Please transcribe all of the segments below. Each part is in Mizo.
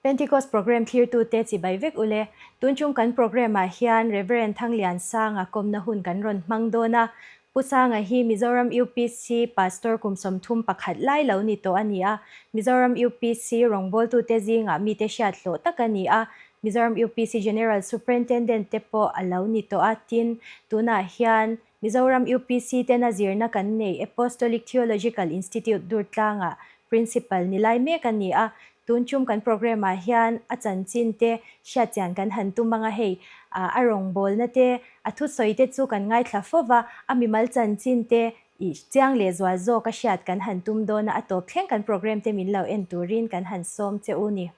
Pentecost Programme thlirtute chibai vek ule. Tun chung kan programme ah hian Rev. Thangliansanga kawmna hun kan rawn hmang dawn a. Pu Sanga hi Mizoram UPC Pastor kum 31 lai lo ni tawh a ni a. Mizoram UPC rawngbawltute zingah mite hriat hlawh tak a ni a. Mizoram UPC General Superintendent te pawh a lo ni tawh a. Tin, tunah hian Mizoram UPC tena zirna kan neih Apostolic Theological Institute Durtlangah Principal ni lai mek a ni a, tun chum kan programme ah hian a chanchin te hriatchian kan han tum anga hei a rawngbawlna te, a thusawi te chu kan ngaithla fo va, a mimal chanchin te i chiang leh zual zawk a hriat kan han tum dawn a, a tawp thleng kan programme te min lo en turin kan han sawm che u ni.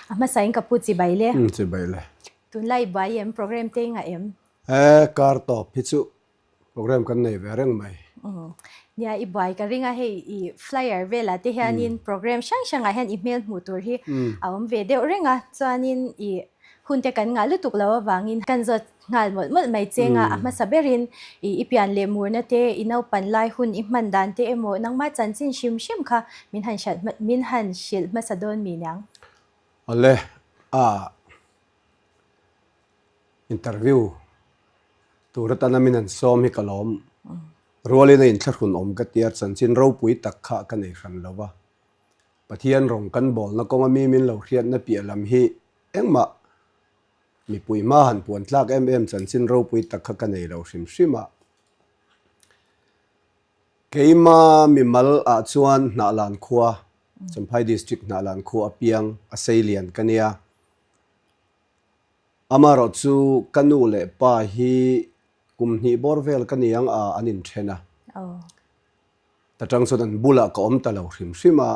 A hmasa in ka pu chibai le. Umm chibai le. Tunlai buai em programme te inga em? He kar tawp hi chu Program kan nei ve reng mai. Nia i buai ka ring a hei i flyer velah te hianin program hrang hrangah hian i hmel hmuh tur hi a awm ve deuh reng a chuanin i hun te kan ngah lutuk lo avangin kan zawt nghal mawlh mawlh mai cheng a a hmasa berin i i pian leh murna te i naupan lai hun i hman dan te emaw nangmah chanchin hrim hrim kha min han hrilh min han hrilh hmasa dawn mi niang. Awle a Interview tur atana min han sawm hi ka lawm. Rualin a inthlahrun awm ka tia chanchin ropui tak kha ka nei hran lo va. Pathian rawng kan bawlna kawnga mi min lo hriatna piah lam hi engmah mipui hma han puan tlak em em chanchin ropui tak kha ka nei lo hrim hrim a. Keima mimal ah chuan Hnahlan khua, Champhai District Hnahlan khua apiang a seilian ka nia. Amaherawh chu ka nu leh pa hi kum hnih bawr vel ka ni ang a, an inthen a. Ta tang chuan an bulah ka awm ta lo hrim hrim a,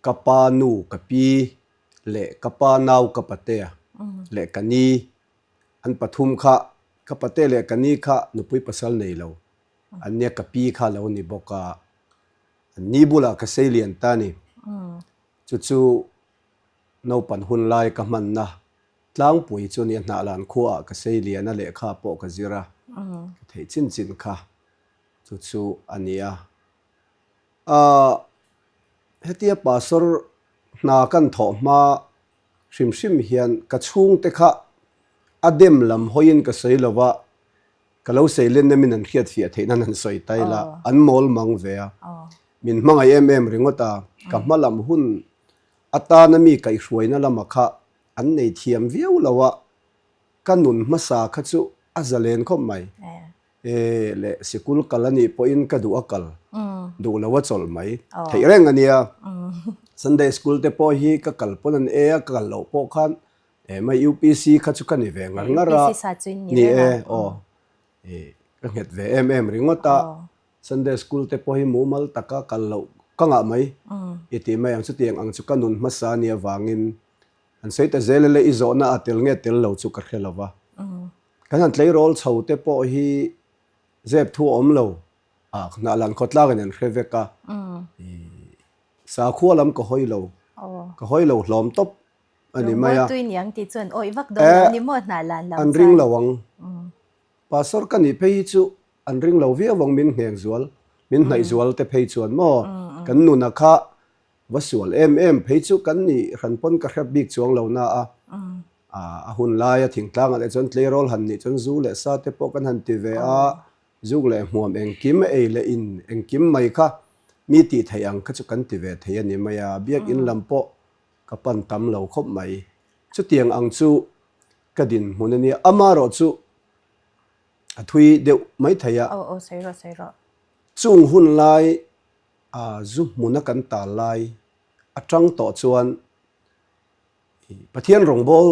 ka pa nu ka pi leh ka pa nau ka patea leh ka ni an pathum kha, ka pate leh ka ni kha nupui pasal nei lo an nia, ka pi kha lo ni bawk a, an ni bulah ka seilian ta a ni. Chu chu Naupan hun lai ka hmanna tlangpui chu nia hnahlan khuaah ka sei lian a lehkha pawh ka zir a, ka theih chin chin kha chu chu a ni a. Ahh hetia pastor hna kan thawh hma hrim hrim hian ka chhungte kha a dem lam hawiin ka sawi lo va, ka lo sei len em in an hriat fiah theih nan an sawi ta ila an mawl mang ve a, min hmangaih em em ringawt a, ka hma lam hun Atana mi kaihhruaina lama kha an nei thiam viau lo a, ka nun hmasa kha chu a zalen khawp mai. E leh sikul kal a nih pawhin ka duh a kal, duh lo a chawlh mai theih reng a nia. Sunday school te pawh hi ka kal pawn an e a, ka kal loh pawh khan e mai UPC kha chu ka ni ve ngar ngar a, ni e aw e ka nghet ve em em ringawt a. Sunday school te pawh hi mumal taka kal loh ka ngah mai i tih mai ang chutiang ang chu ka nun hmasa nia vangin an sawi ta zel e le i zawhna a tel nge tel lo chu ka hre lo va. Kan han tleirawl chho te pawh hi zep thu a awm lo a hnahlan khawtlak in an hre vek a i sakhua lam ka hawi lo ka hawi lo hlawm tawp a ni mai a. Rawngbawltu i niang tih chuan awih vak dawn lo ni maw hnahlan lam chuan. An ring lo ang. Pastor ka nih phei hi chu an ring lo viau ang min ngheng zual, min hnaih zual te phei chuan maw kan nuna kha va sual em em phei chu kan nih hran pawn ka hrep bik chuang lo na a, a hun laia thingtlangah leh chuan tleirawl han nih chuan zu leh sa te pawh kan han ti ve a, zuk leh hmuam engkim ei leh in engkim mai kha mi tih theih ang kha chu kan ti ve thei a ni mai a, biakinn lam pawh ka pan tam lo khawp mai. Chutiang ang chu ka dinhmun a nia, amaherawhchu a thui deuh mai thei a. Aw aw sawi rawh sawi rawh. Chung hun lai a zu hmuna kan tal lai atang tawh chuan Pathian rawngbâwl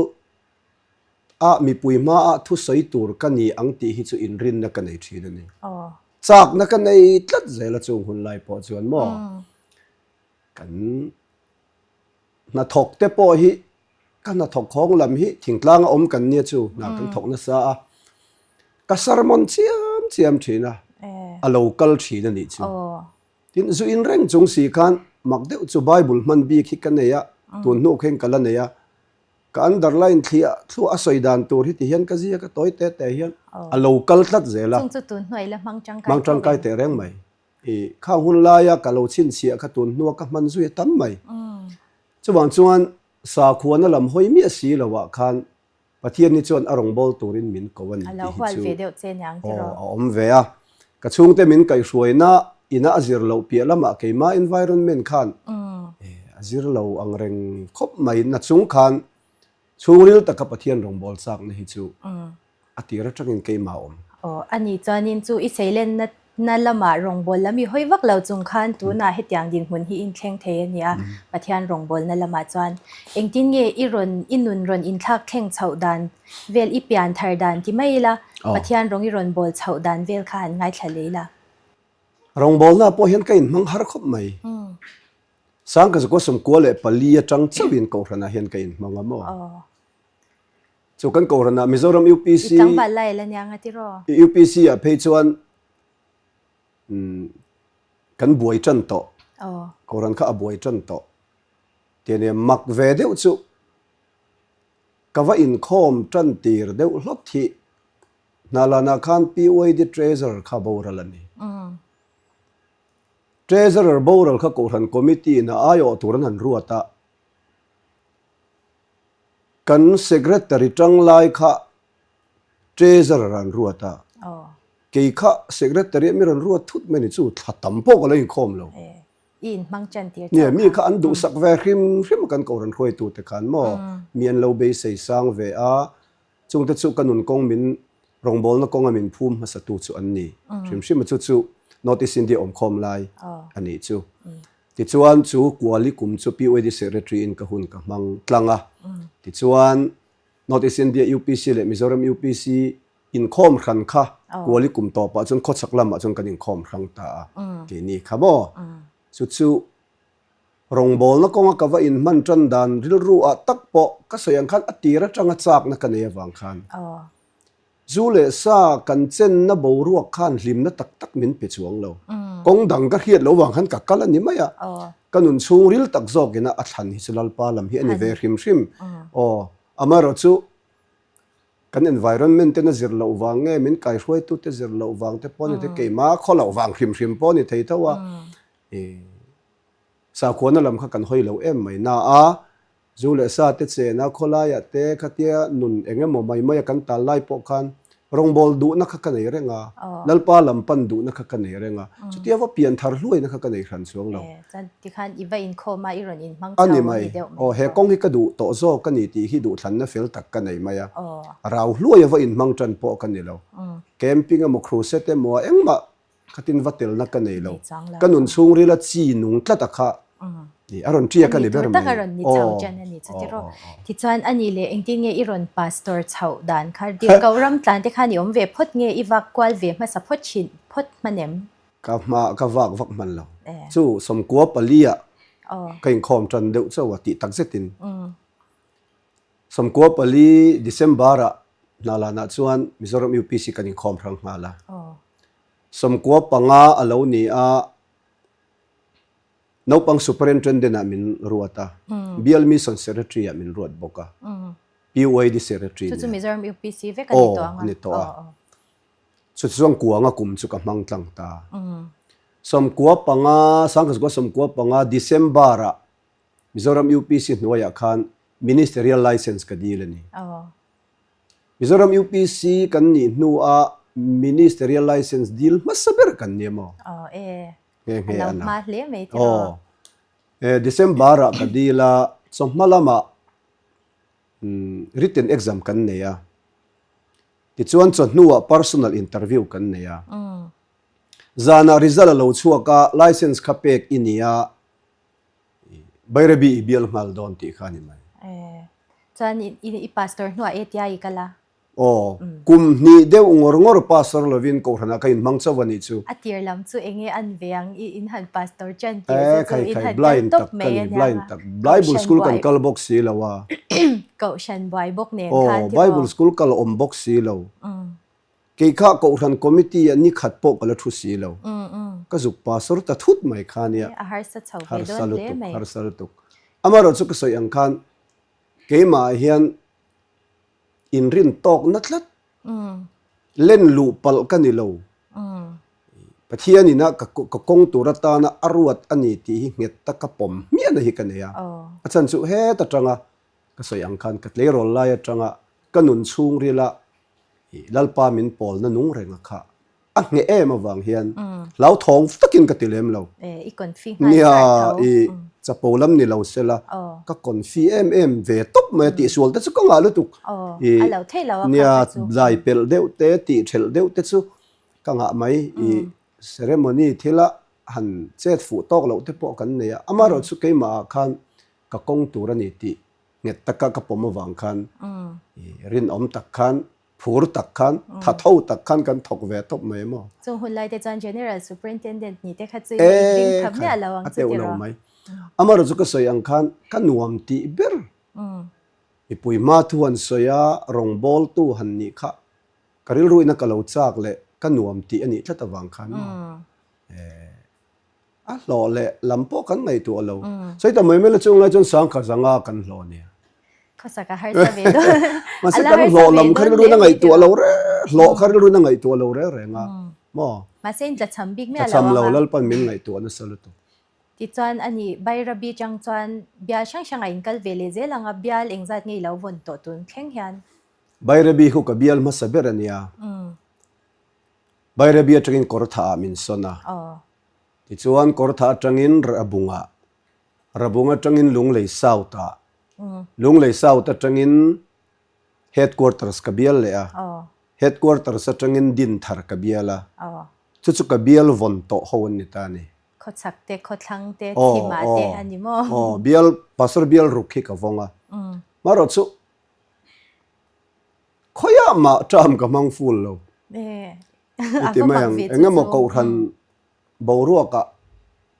a mipui hmaah thusawi tur ka ni ang tih hi chu inrinna ka nei thin a ni. Châkna ka nei tlat zel a chung hun lai pawh chuan maw kan Hnathawk te pawh hi ka hnathawk khawng lam hi thingtlang a awm kan nia chu hna kan thawk nasa a, ka sermon chiam chiam thin a, a lo kal thin a nih chu. Tin, zu in reng chung si khan mak deuh chu Bible hman bik hi ka nei a, tun hnu khin ka la nei a, ka underline thliah thluah a sawi dan tur hi ti hian ka ziak a tawi te te hian a lo kal tlat zel a. Chung chu tun hnuai la hmang tangkai Hmang tangkai teh reng mai. I khang hun laia ka lo chhinchhiah kha tun hnua ka hman zui a tam mai. Chuvang chuan sakhuana lam hawi miah si lo ah khan Pathian hi chuan a rawngbâwl turin min ko a ni tih hi chu aw a awm ve a. Ka chhungte min kaihhruaina ina a zir loh piah lamah keimah environment khan a zir lo ang reng khawp mai. Na chung khan chhungril taka Pathian rawngbâwl châkna hi chu A tir atangin keimah a awm. Aw, a nih chuanin chu i seilenna na lamah rawngbâwl lam i hawi vak lo chung khan tunah hetiang dinhmun hi inthleng thei a nia, Pathian rawngbâwlna lamah chuan. Engtin nge i rawn i nun rawn inthlak thleng chhoh dan vel i pian thar dan ti mai ila, Pathian rawng i rawn bawl chhoh dan vel kha han ngaithla lei la. Rawngbâwlna pawh hian ka inhmang har khawp mai. Sangkazakua 94 atang chauhin Kohhranah hian ka inhmang a maw? Chu kan Kohhranah Mizoram UPC. I tlangval lai la nia nga tiraw? UPC ah phei chuan kan buai tan tawh. Kohhran kha a buai tan tawh. Tih ania mak ve deuh chu ka va inkhawm tan tir deuh hlawt hi Hnalanah khan PYD Treasurer kha boral a ni. Treasurer boral kha Kohhran Committee in a aiawh tur an han ruat a. Kan Secretary tang lai kha Treasurer an ruat a, kei kha Secretary a mi rawn ruat thut mai ni chu thla tam pawh ka lo inkhawm lo. Nia, mi kha an duhsak ve hrim hrim a kan Kohhran hruaitute khan maw mi an lo beisei sang ve a, chungte chu ka nun kawng min rawngbawlna kawnga min phum hmasatu chu an ni hrim hrim a, chu chu North East India awmkhawm lai a nih chu. Tichuan chu Kuali kum chu PYD Secretary in ka hun ka hmang tlang a. Tichuan North East India UPC leh Mizoram UPC inkhawm hran kha Kuali kum tawpah chuan khawchhak lamah chuan kan inkhawm hrang ta a keini kha maw. Chu chu rawngbawlna kawnga ka va inhman tan dan rilru ah tak pawh ka sawi ang khan a tir atanga chakna ka nei avang khan Zu leh sa kan chenna boruak khan hlimna tak tak min pe chuang lo. Kawng dang ka hriat lo vang khan ka kal a ni mai a. Ka nun chhungril tak zawkina a thlan hi chu Lalpa lam hi a ni ve hrim hrim. Aw, amaherawhchu kan environment ten a zir loh vang nge min kaihruaitute zir loh vang te pawh a ni thei, keimah khaw loh vang hrim hrim pawh a ni thei tho a. Sakhuana lam kha kan hawi lo em mai na a. Zu leh sa te chena khawlaiah te khatia nun eng emaw mai maia kan tal lai pawh khan rawngbâwl duhna kha ka nei reng a, Lalpa lam pan duhna kha ka nei reng a, chutia va pian thar hluaina kha ka nei hran chuang lo. A ni mai, aw he kawng hi ka duh tawh zawk a ni tih hi duhthlanna fel tak ka nei mai a, rau hluaia va inhmang tan pawh ka ni lo. Camping emaw crusade emaw engmah Khatin va telna ka nei lo. Ka nun chhungrila chi nung tlat a kha a rawn ṭiak a ni ber mai. Tak a rawn ni chho ṭan a ni chu tiraw. Tichuan a nih leh engtin nge i rawn pastor chhoh dan kha Dirhkoh ram tlan te khan i awm ve phawt nge i vak kual ve hmasa phawt thin phawt hman em? Ka hma ka vak vak hman lo. Chu 94 ah ka inkhawm ṭan deuh chauh a tih tak zetin. 94 December ah Hnalanah chuan Mizoram UPC kan inkhawm hrang nghal a. 95 a lo ni a, naupang Superintendent ah min ruat a, Bial Mission Secretary ah min ruat bawk a, PYD Secretary nen. Chu chu Mizoram UPC vek a ni tawh ang a? Aw, a ni tawh a. Chu chuan kuanga kum chu ka hmang tlang ta. 95, 1995 December ah Mizoram UPC hnuaiah khan Ministerial License ka dil a ni. Mizoram UPC kan nih hnua Ministerial License dil hmasa ber kan ni emaw? Aw e. Nghe nghe a na. A lo hma hle mai tiraw? Aw. E, December ah ka dil a, chawhma lamah written exam kan nei a. Tichuan chawhnuah personal interview kan nei a. Zanah result a lo chhuak a, license kha pek i ni a, Bairabi i bial nghal dawn tih kha a ni mai. Eh, chuan i, i pastor hnuah e tia i kal a? Aw, kum hnih deuh ngawr ngawr pastor lovin kohhranah ka inhmang chauh a nih chu. A tir lam chu eng nge an ve ang i in han pastor chan tir che chu in han kal tawp mai a nia nga. Bible school kan kal bawk si lo a. Kohhran buai bawk nen khan tiraw. Aw, Bible school kal awm bawk si lo. Kei kha Kohhran Committee ah ni khat pawh ka la thu si lo. Ka zuk pastor ta thut mai kha nia. A harsa chho ve dawn hle mai. Harsa lutuk. Amaherawh chu ka sawi ang khan keimah ah hian inrin tawkna tlat len luh palh ka ni lo. Pathian ina ka ka kawng tur atana a ruat a ni tih hi nghet taka pawm hmiahna hi ka nei a. A chhan chu het atanga ka sawi ang khan ka tleirawl lai atanga ka nun chhungrila i Lalpa min pawlna nung renga kha a ngheh em avang hian hlauthawng takin ka ti lem lo. Nia i chapo lam ni lo sela ka confi em em ve tawp mai a tihsual te chu ka ngah lutuk. I nia zai pelh deuh te tih thelh deuh te chu ka ngah mai i ceremony thila han chet fuh tawk loh te pawh kan nei a, amaherawhchu keimah ah khan ka kawng tur a ni tih nghet taka ka pawm avang khan i rinawm tak khan phur tak khan tha tho tak khan kan thawk ve tawp mai maw. Chung hun lai te chuan General Superintendent ni te kha chu i ring tha miah lo ang chu tiraw? A teuh lo mai. Amaherawhchu ka sawi ang khan ka nuam tih ber mipui hma thu han sawi a, rawngbawltu han nih kha Ka rilruina ka lo chak leh ka nuam tih a nih tlat avang khan maw a hlawh leh lam pawh kan ngaihtuah lo. Sawi ta mai mai la chung lai chuan sangkha zanga kan hlawh nia. Khawsak a harsa ve dawn. Mahse kan hlawh lam kha rilruina ngaihtuah lo reng hlawh kha rilruina ngaihtuah lo reng reng a maw. Mahse in tlachham bik miah lo anga. Tlachham lo Lalpan min ngaihtuah nasa lutuk. Tichuan a nih Bairabi chang chuan bial hrang hrangah in kal ve leh zel anga bial engzat nge i lo vawn tawh tun thleng hian. Bairabi khu ka bial hmasa ber a nia. Bairabi atangin Kawrtha ah min sawn a. Tichuan Kawrtha atangin Rabungah, Rabung atangin Lunglei South ah, Lunglei South atangin Headquarters ka bial leh a, Headquarters atangin Dinthar ka bial a. Chu chu ka bial vawn tawh ho an ni ta a ni. Khawchhak te, khawthlang te, thimah te a ni maw? Aw, bial, Pastor bial ruk hi ka vawng a. Marawh chu Khawiah mah term ka hmang full lo. I ti mai ang, eng emaw kohhran boruakah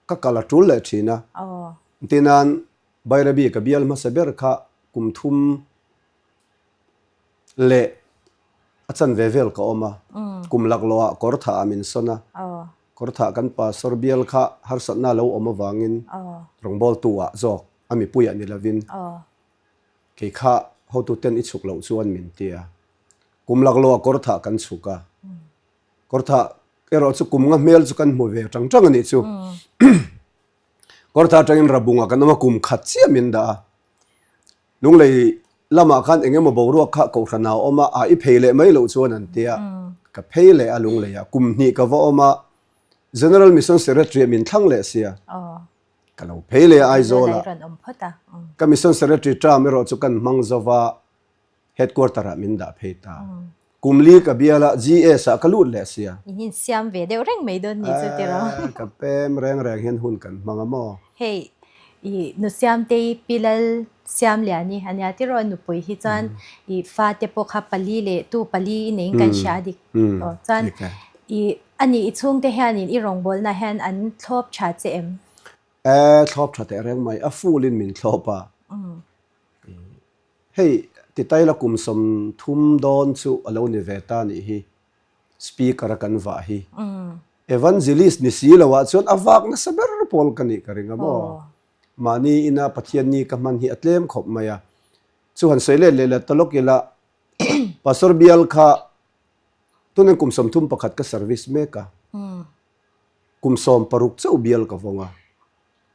ka kal a tul leh thin a. Tinan Bairabi ka bial hmasa ber kha kum thum leh a chanve vel ka awm a. Kum laklawhah kawrthah ah min sawn a. Kawrthah kan pastor bial kha harsatna a lo awm avangin rawngbawltu ah zawk a mipuiah ni lovin Kei kha hotuten i chhuk loh chuan min ti a. Kum laklawh ah kawrthah kan chhuk a. Kawrthah erawh chu kum nga hmel chu kan hmu ve tang tang a nih chu. Kawrthah atangin Rabunga kan awm a, kum khat chiah min dah a. Lunglei lamah khan eng emaw boruak kha Kohhran ah a awm a, ah i phei leh mai loh chuan an ti a. Ka phei leh a Lunglei ah kum hnih ka va awm a, General Mission Secretary ah min thlang leh sia. Ka lo phei leh a Aizawl ah. Ka Mission Secretary term erawh chu kan hmang zo va, Headquarter ah min dah phei ta. Kum li ka bial a, GS ah ka lut leh sia. In insiam ve deuh reng mai dawn ni chu tiraw. Ka pem reng reng hian hun kan hmang a maw? Hei, i Nusiamtei Pi Lal Siamliani a nia tiraw nupui hi chuan i fate pawh kha pali leh tu pali i neiin kan hria dik aw. Chuan i A nih i chhungte hianin i rawngbawlna hian an thlawp tha che em? E, thlawp tha teh reng mai, a full in min thlawp a. Hei, Titaila kum 30 dawn chu a lo ni ve ta nih hi, speaker a kan vah hi. Evangelist ni si lo ah chuan a vak nasa ber pawl ka nih ka ring a maw? Mahni ina Pathian ni ka hman hi a tlem khawp mai a. Chu han sawi let leh la ta lawk ila, Pastor bial kha Tunin kum 31 ka service mek a, kum 16 chauh bial ka vawng a,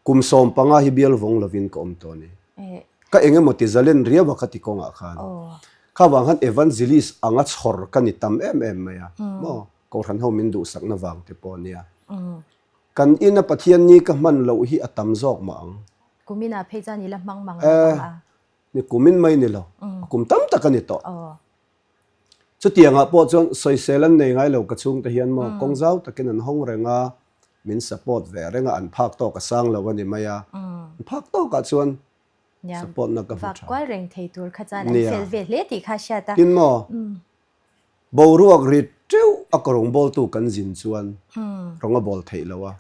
kum 15 hi bial vawng lovin ka awm tawh a ni. Ka eng emaw ti zalen riau a khati kawngah khan. Kha vang khan evangelist anga chhawr ka ni tam em em mai a, maw? Kohhran ho min duhsakna vang te pawh a nia. Kan ina Pathian ni ka hman loh hi a tam zawk mah ang. Kuminah phei chuan i la hmang mang lo ang a. Ni kumin mai ni lo, kum tam tak a ni tawh. Chutiangah pawh chuan sawisel an nei ngai lo ka chhungte hian maw kawng zau takin an hawng reng a, min support ve reng a, an phak tawk a sang lo a ni mai a, an phak tawkah chuan support na ka hmu tha. Vak kual reng thei tur kha chuan an fel ve hle tih kha a hriat a. Tin maw boruak ri teuh a ka rawngbawltu kan zin chuan rawng a bawl theih lo a,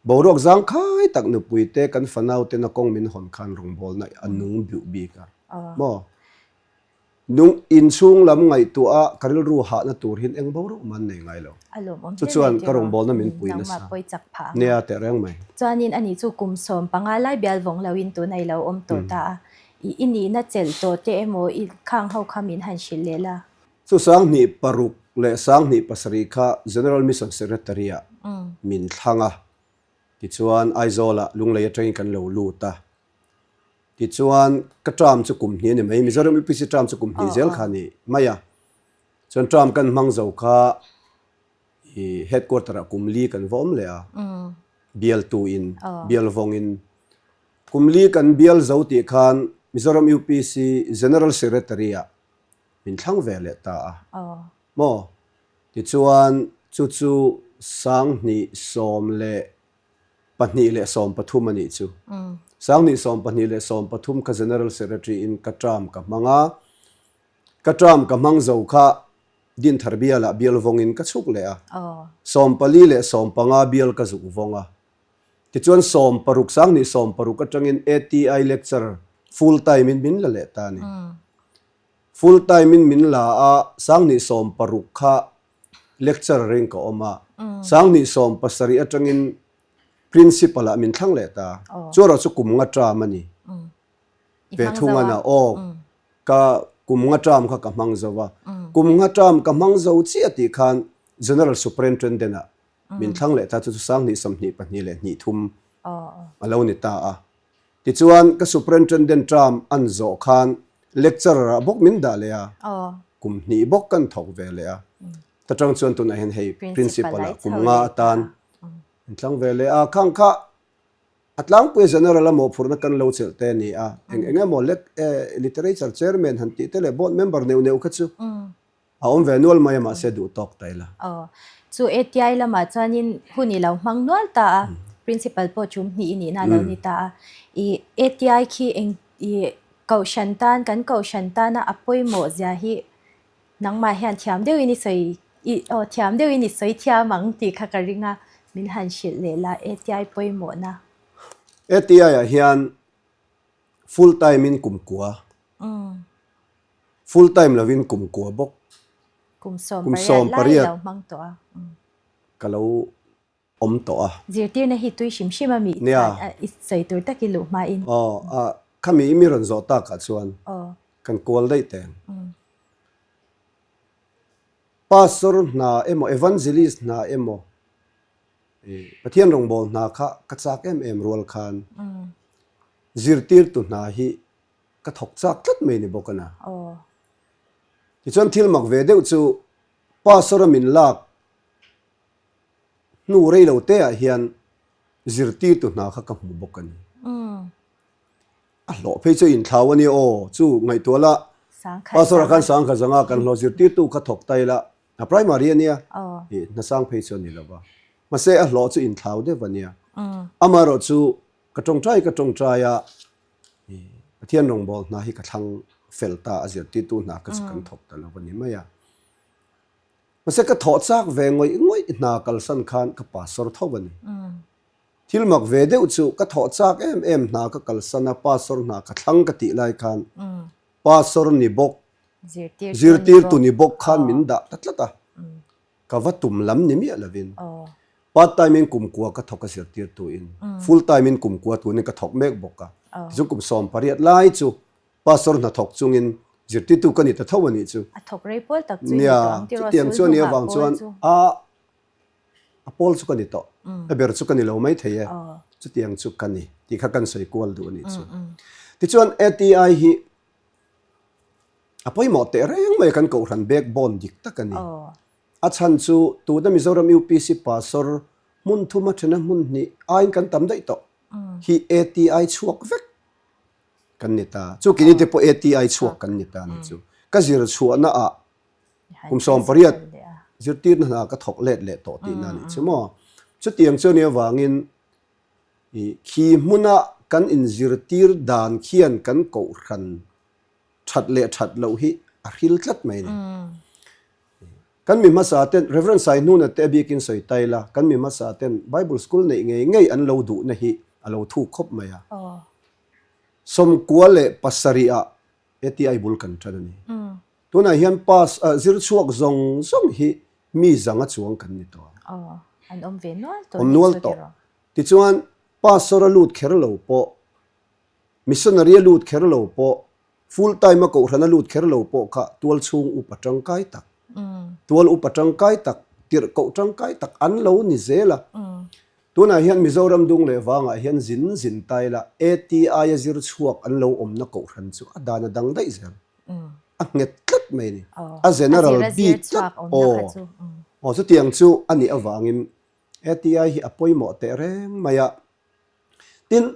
boruak zangkhai tak nupui te kan fanau ten a kawng min hawn khan rawngbawlna a nung biuh bik a maw. Nung inchhung lam ngaihtuah a ka rilru hahna tur hian eng boruak mah an nei ngai lo. A lawmawm Chu hle chuan mai ka tiraw? rawngbawlna min pui Nangmah nasa. pawi chak phah ang a. Nia teh reng mai. Chuanin ani chu kum 15 lai bial vawng loin tuna i lo awm tawh ta a. I i nihna chelh tawh te emaw i khang ho kha min han hrilh leh la. Chu 2006. leh 2007 kha General Mission Secretary ah min thlang a, tichuan Aizawlah Lunglei atangin kan lo lut a. Tichuan ka term chu kum hnih a ni mai, Mizoram UPC term chu kum hnih zel kha a ni mai a. Chuan term kan hmang zo kha i headquarter ah kum li kan va awm leh a, bialtu in, bial vawng in. Kum li kan bial zo tih khan Mizoram UPC General Secretary ah min thlang ve leh ta a. Maw? Tichuan chu chu 2012 le 13 a nih chu. 2012 le 13 kha General Secretary in ka term ka hmang a. Ka term ka hmang zo kha Dinthar bialah bial vawngin ka chhuk leh a. 14 le 15 bial ka zuk vawng a. Tichuan 16, 2016 atangin ATI lecturer full time in min la leh ta a ni. Full time in min la a, 2016 kha lecturer in ka awm a. 2017 atangin principal ah min thlang leh ta. Chu erawh chu kum nga term a ni. Ve thung a na aw. Ka kum nga term kha ka hmang zo a. Kum nga term ka hmang zo chiah tih khan General Superintendent ah min thlang leh ta chu chu 2022 leh 23 a lo ni ta a. Tichuan ka Superintendent term an zawh khan lecturer ah bawk min dah leh a, kum hnih bawk kan thawk ve leh a. Ta tang chuan tunah hian hei Principal ah kum nga atan min thlang ve leh a. Khang kha a tlangpui General a mawhphurhna kan lo chelh te a ni a. Eng eng emaw literature chairman han tih te leh board member neuh neuh kha chu A awm ve nual mai a mahse duh tawk ta ila. Aw. Chu ATI lamah chuanin hun i lo hmang nual ta a, Principal pawh chum hnih i nihna a lo ni ta a. I ATI khi eng i kohhran tan, kan kohhran tana a pawimawh zia hi nangmah hian thiam deuhin i sawi i aw thiam deuhin i sawi thiam ang tih kha ka ring a, min han hrilh leh la ATI pawimawhna. ATI ah hian full time in kumkua. Full time lovin kum kua bawk. Kum 18 lai lo hmang tawh a. Ka lo awm tawh a. Zirtirna hi tui hrim hrim a mi i sawi tur tak i luh hmain. Aw, a khami i mi rawn zawh takah chuan kan kual daih teng. Pastor hna emaw Evangelist hna emaw Pathian rawngbâwl hna kha ka châk em em rual khan zirtirtu hna hi ka thawk chak tlat mai ni bawk a na. Tichuan thil mak ve deuh chu Pastor a min lak hnu rei lo te ah hian zirtirtu hna kha ka hmu bawk a ni. A hlawh phei chu inthlau a nia aw, chu ngaihtuah la Pastor ah khan sangkhat zanga kan hlawh zirtirtu kha thawk ta ila a primary a nia, hna sang phei chu a ni lo va. Mahse a hlawh chu inthlau deuh a nia. Amaherawh chu ka tawngtai ka tawngtai a, Pathian rawngbâwl hna hi ka thlang fel ta a, zirtirtu hna ka chu kan thawk ta lo a ni mai a. Mahse ka thawh châk ve ngawih ngawih hna kalsan khan ka pastor tho a ni. Thil mak ve deuh chu ka thawh châk em em hna ka kalsan a, pastor hna ka thlang ka tih lai khan pastor ni bawk, zirtirtu ni bawk khan min dah ta tlat a. Ka va tum lam ni miah lovin part time in kum kua ka thawk a zirtirtu in full time in kum kua tunin ka thawk mek bawk a. Tichuan kum 18 lai chu pastor hna thawk chungin zirtirtu ka ni ta tho a nih chu. A thawk rei pawl tak chu i ni tawh ang tiraw Chutiang chu a nih avang chuan a a pawl chu ka ni tawh. A ber chu ka ni lo mai thei e. Chutiang chu ka ni tih kha kan sawi kual duh a nih chu. Tichuan ATI hi A pawimawh teh reng mai kan kohhran backbone dik tak a ni. A chhan chu tuna Mizoram UPC Pastor hmun thuma thena hmun hnih aiin kan tam daih tawh hi ATI chhuak vek kan ni ta. Chu kini te pawh ATI chhuak kan ni ta ni chu. Ka zir chhuahna ah kum 18 zirtirna hna ka thawk let leh tawh tihna a nih chu maw. Chutiang chu a nih avangin Khi hmuna kan inzirtir dan khian kan kohhran that leh that loh hi a hril tlat mai a ni. Kan mi hmasa ten, Rev. Saihnuna te a biakin sawi ta ila, kan mi hmasa ten Bible School neih ngei ngei an lo duhna hi a lo thuk khawp mai a. 97 ah ATI bul kan tan a ni. Tunah hian pass zir chhuak zawng zawng hi mi zanga chuang kan ni tawh a. An awm ve nual tawh. Awm nual tawh. Tichuan, pastor a lut kher lo pawh, missionary a lut kher lo pawh, full time a kohhran a lut kher lo pawh kha tual chhung upa tangkai tak. Tual upa tangkai tak, tirhkoh tangkai tak an lo ni zel a. Tunah hian Mizoram dung leh vangah hian zin zin ta ila ATI a zir chhuak an lo awmna kohhran chu a dan a dang daih zel. A nghet tlat mai a ni. A general bik tlat. Aw, aw chutiang chu a nih avangin ATI hi a pawimawh teh reng mai a. Tin,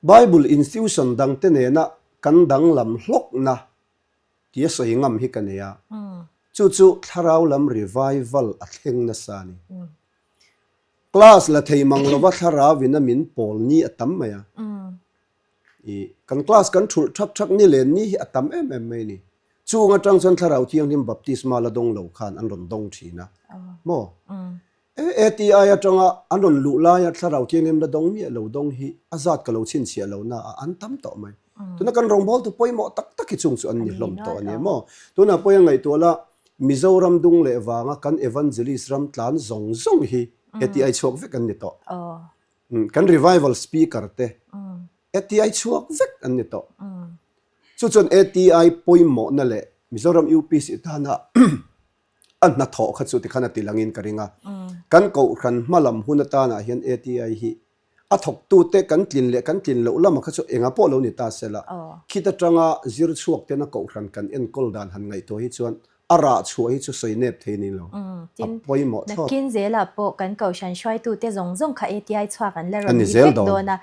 Bible institution dangte nena kan danglam hlawkna tia sawi ngam hi ka nei a, chu chu thlarau lam revival a thleng nasa a ni. Class la thei mang lova thlarau in a min pawl ni a tam mai a, i kan class kan thulh thak thak ni len ni hi a tam em em mai a ni. Chung atang chuan thlarau thianghlim baptisma la dawng lo khan an rawn dawng thin a, maw? ATI atanga an rawn luh laia thlarau thianghlim la dawng miah lo dawng hi a zat ka lo chhinchhiah lo na a an tam tawh mai. Tuna kan rawngbawltu pawimawh tak tak hi chung chu an ni hlawm tawh a ni maw? Tunah pawh hian ngaihtuah la Mizoram dung leh vanga kan evangelist ram tlan zawng zawng hi ATI chhuak vek an ni tawh. Kan revival speaker te ATI chhuak vek an ni tawh. Chu chuan ATI pawimawhna leh Mizoram UPC tana A hnathawh kha chu tikhan a ti langin ka ring a. Kan kohhran hma lam hun atanah hian ATI hi a thawktute kan tlin leh kan tlin loh lama kha chu enga pawh lo ni ta se la, khit atanga zir chhuak tena kohhran kan enkawl dan han ngaihtuah hi chuan a rah chhuah hi chu sawi nep thei ni lo. A pawimawh thlawt. Nakin zelah pawh kan kohhran hruaitute zawng zawng kha ATI chhuak an la rawn ni vek dawn a,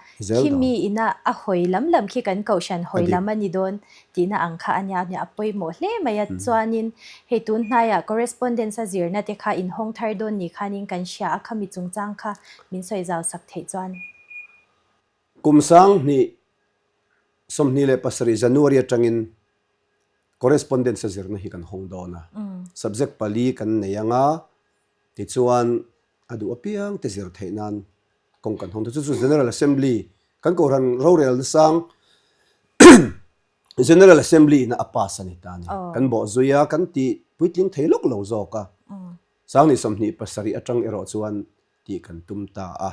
khi mi ina a hawi lam lam khi kan kohhran hawi lam a ni dawn tihna ang kha a nia, a pawimawh hle mai a. Chuanin hei tun hnaiah correspondence a zirna te kha inhawng thar dawn ni khanin kan hria a, khami chungchang kha min sawi zau sak theih chuan. Kum 2027 January atangin correspondence a zirna hi kan hawng dawn a, subject pali kan nei anga tichuan a duh apiang te zir theih nan kawng kan hawng ta. Chu chu General Assembly kan Kohhran rorelna sang General Assembly ina a pass a ni ta a ni. Kan bawh zui a, kan tih puitling thei lawk lo zawk a. 2027 atang erawh chuan tih kan tum ta a.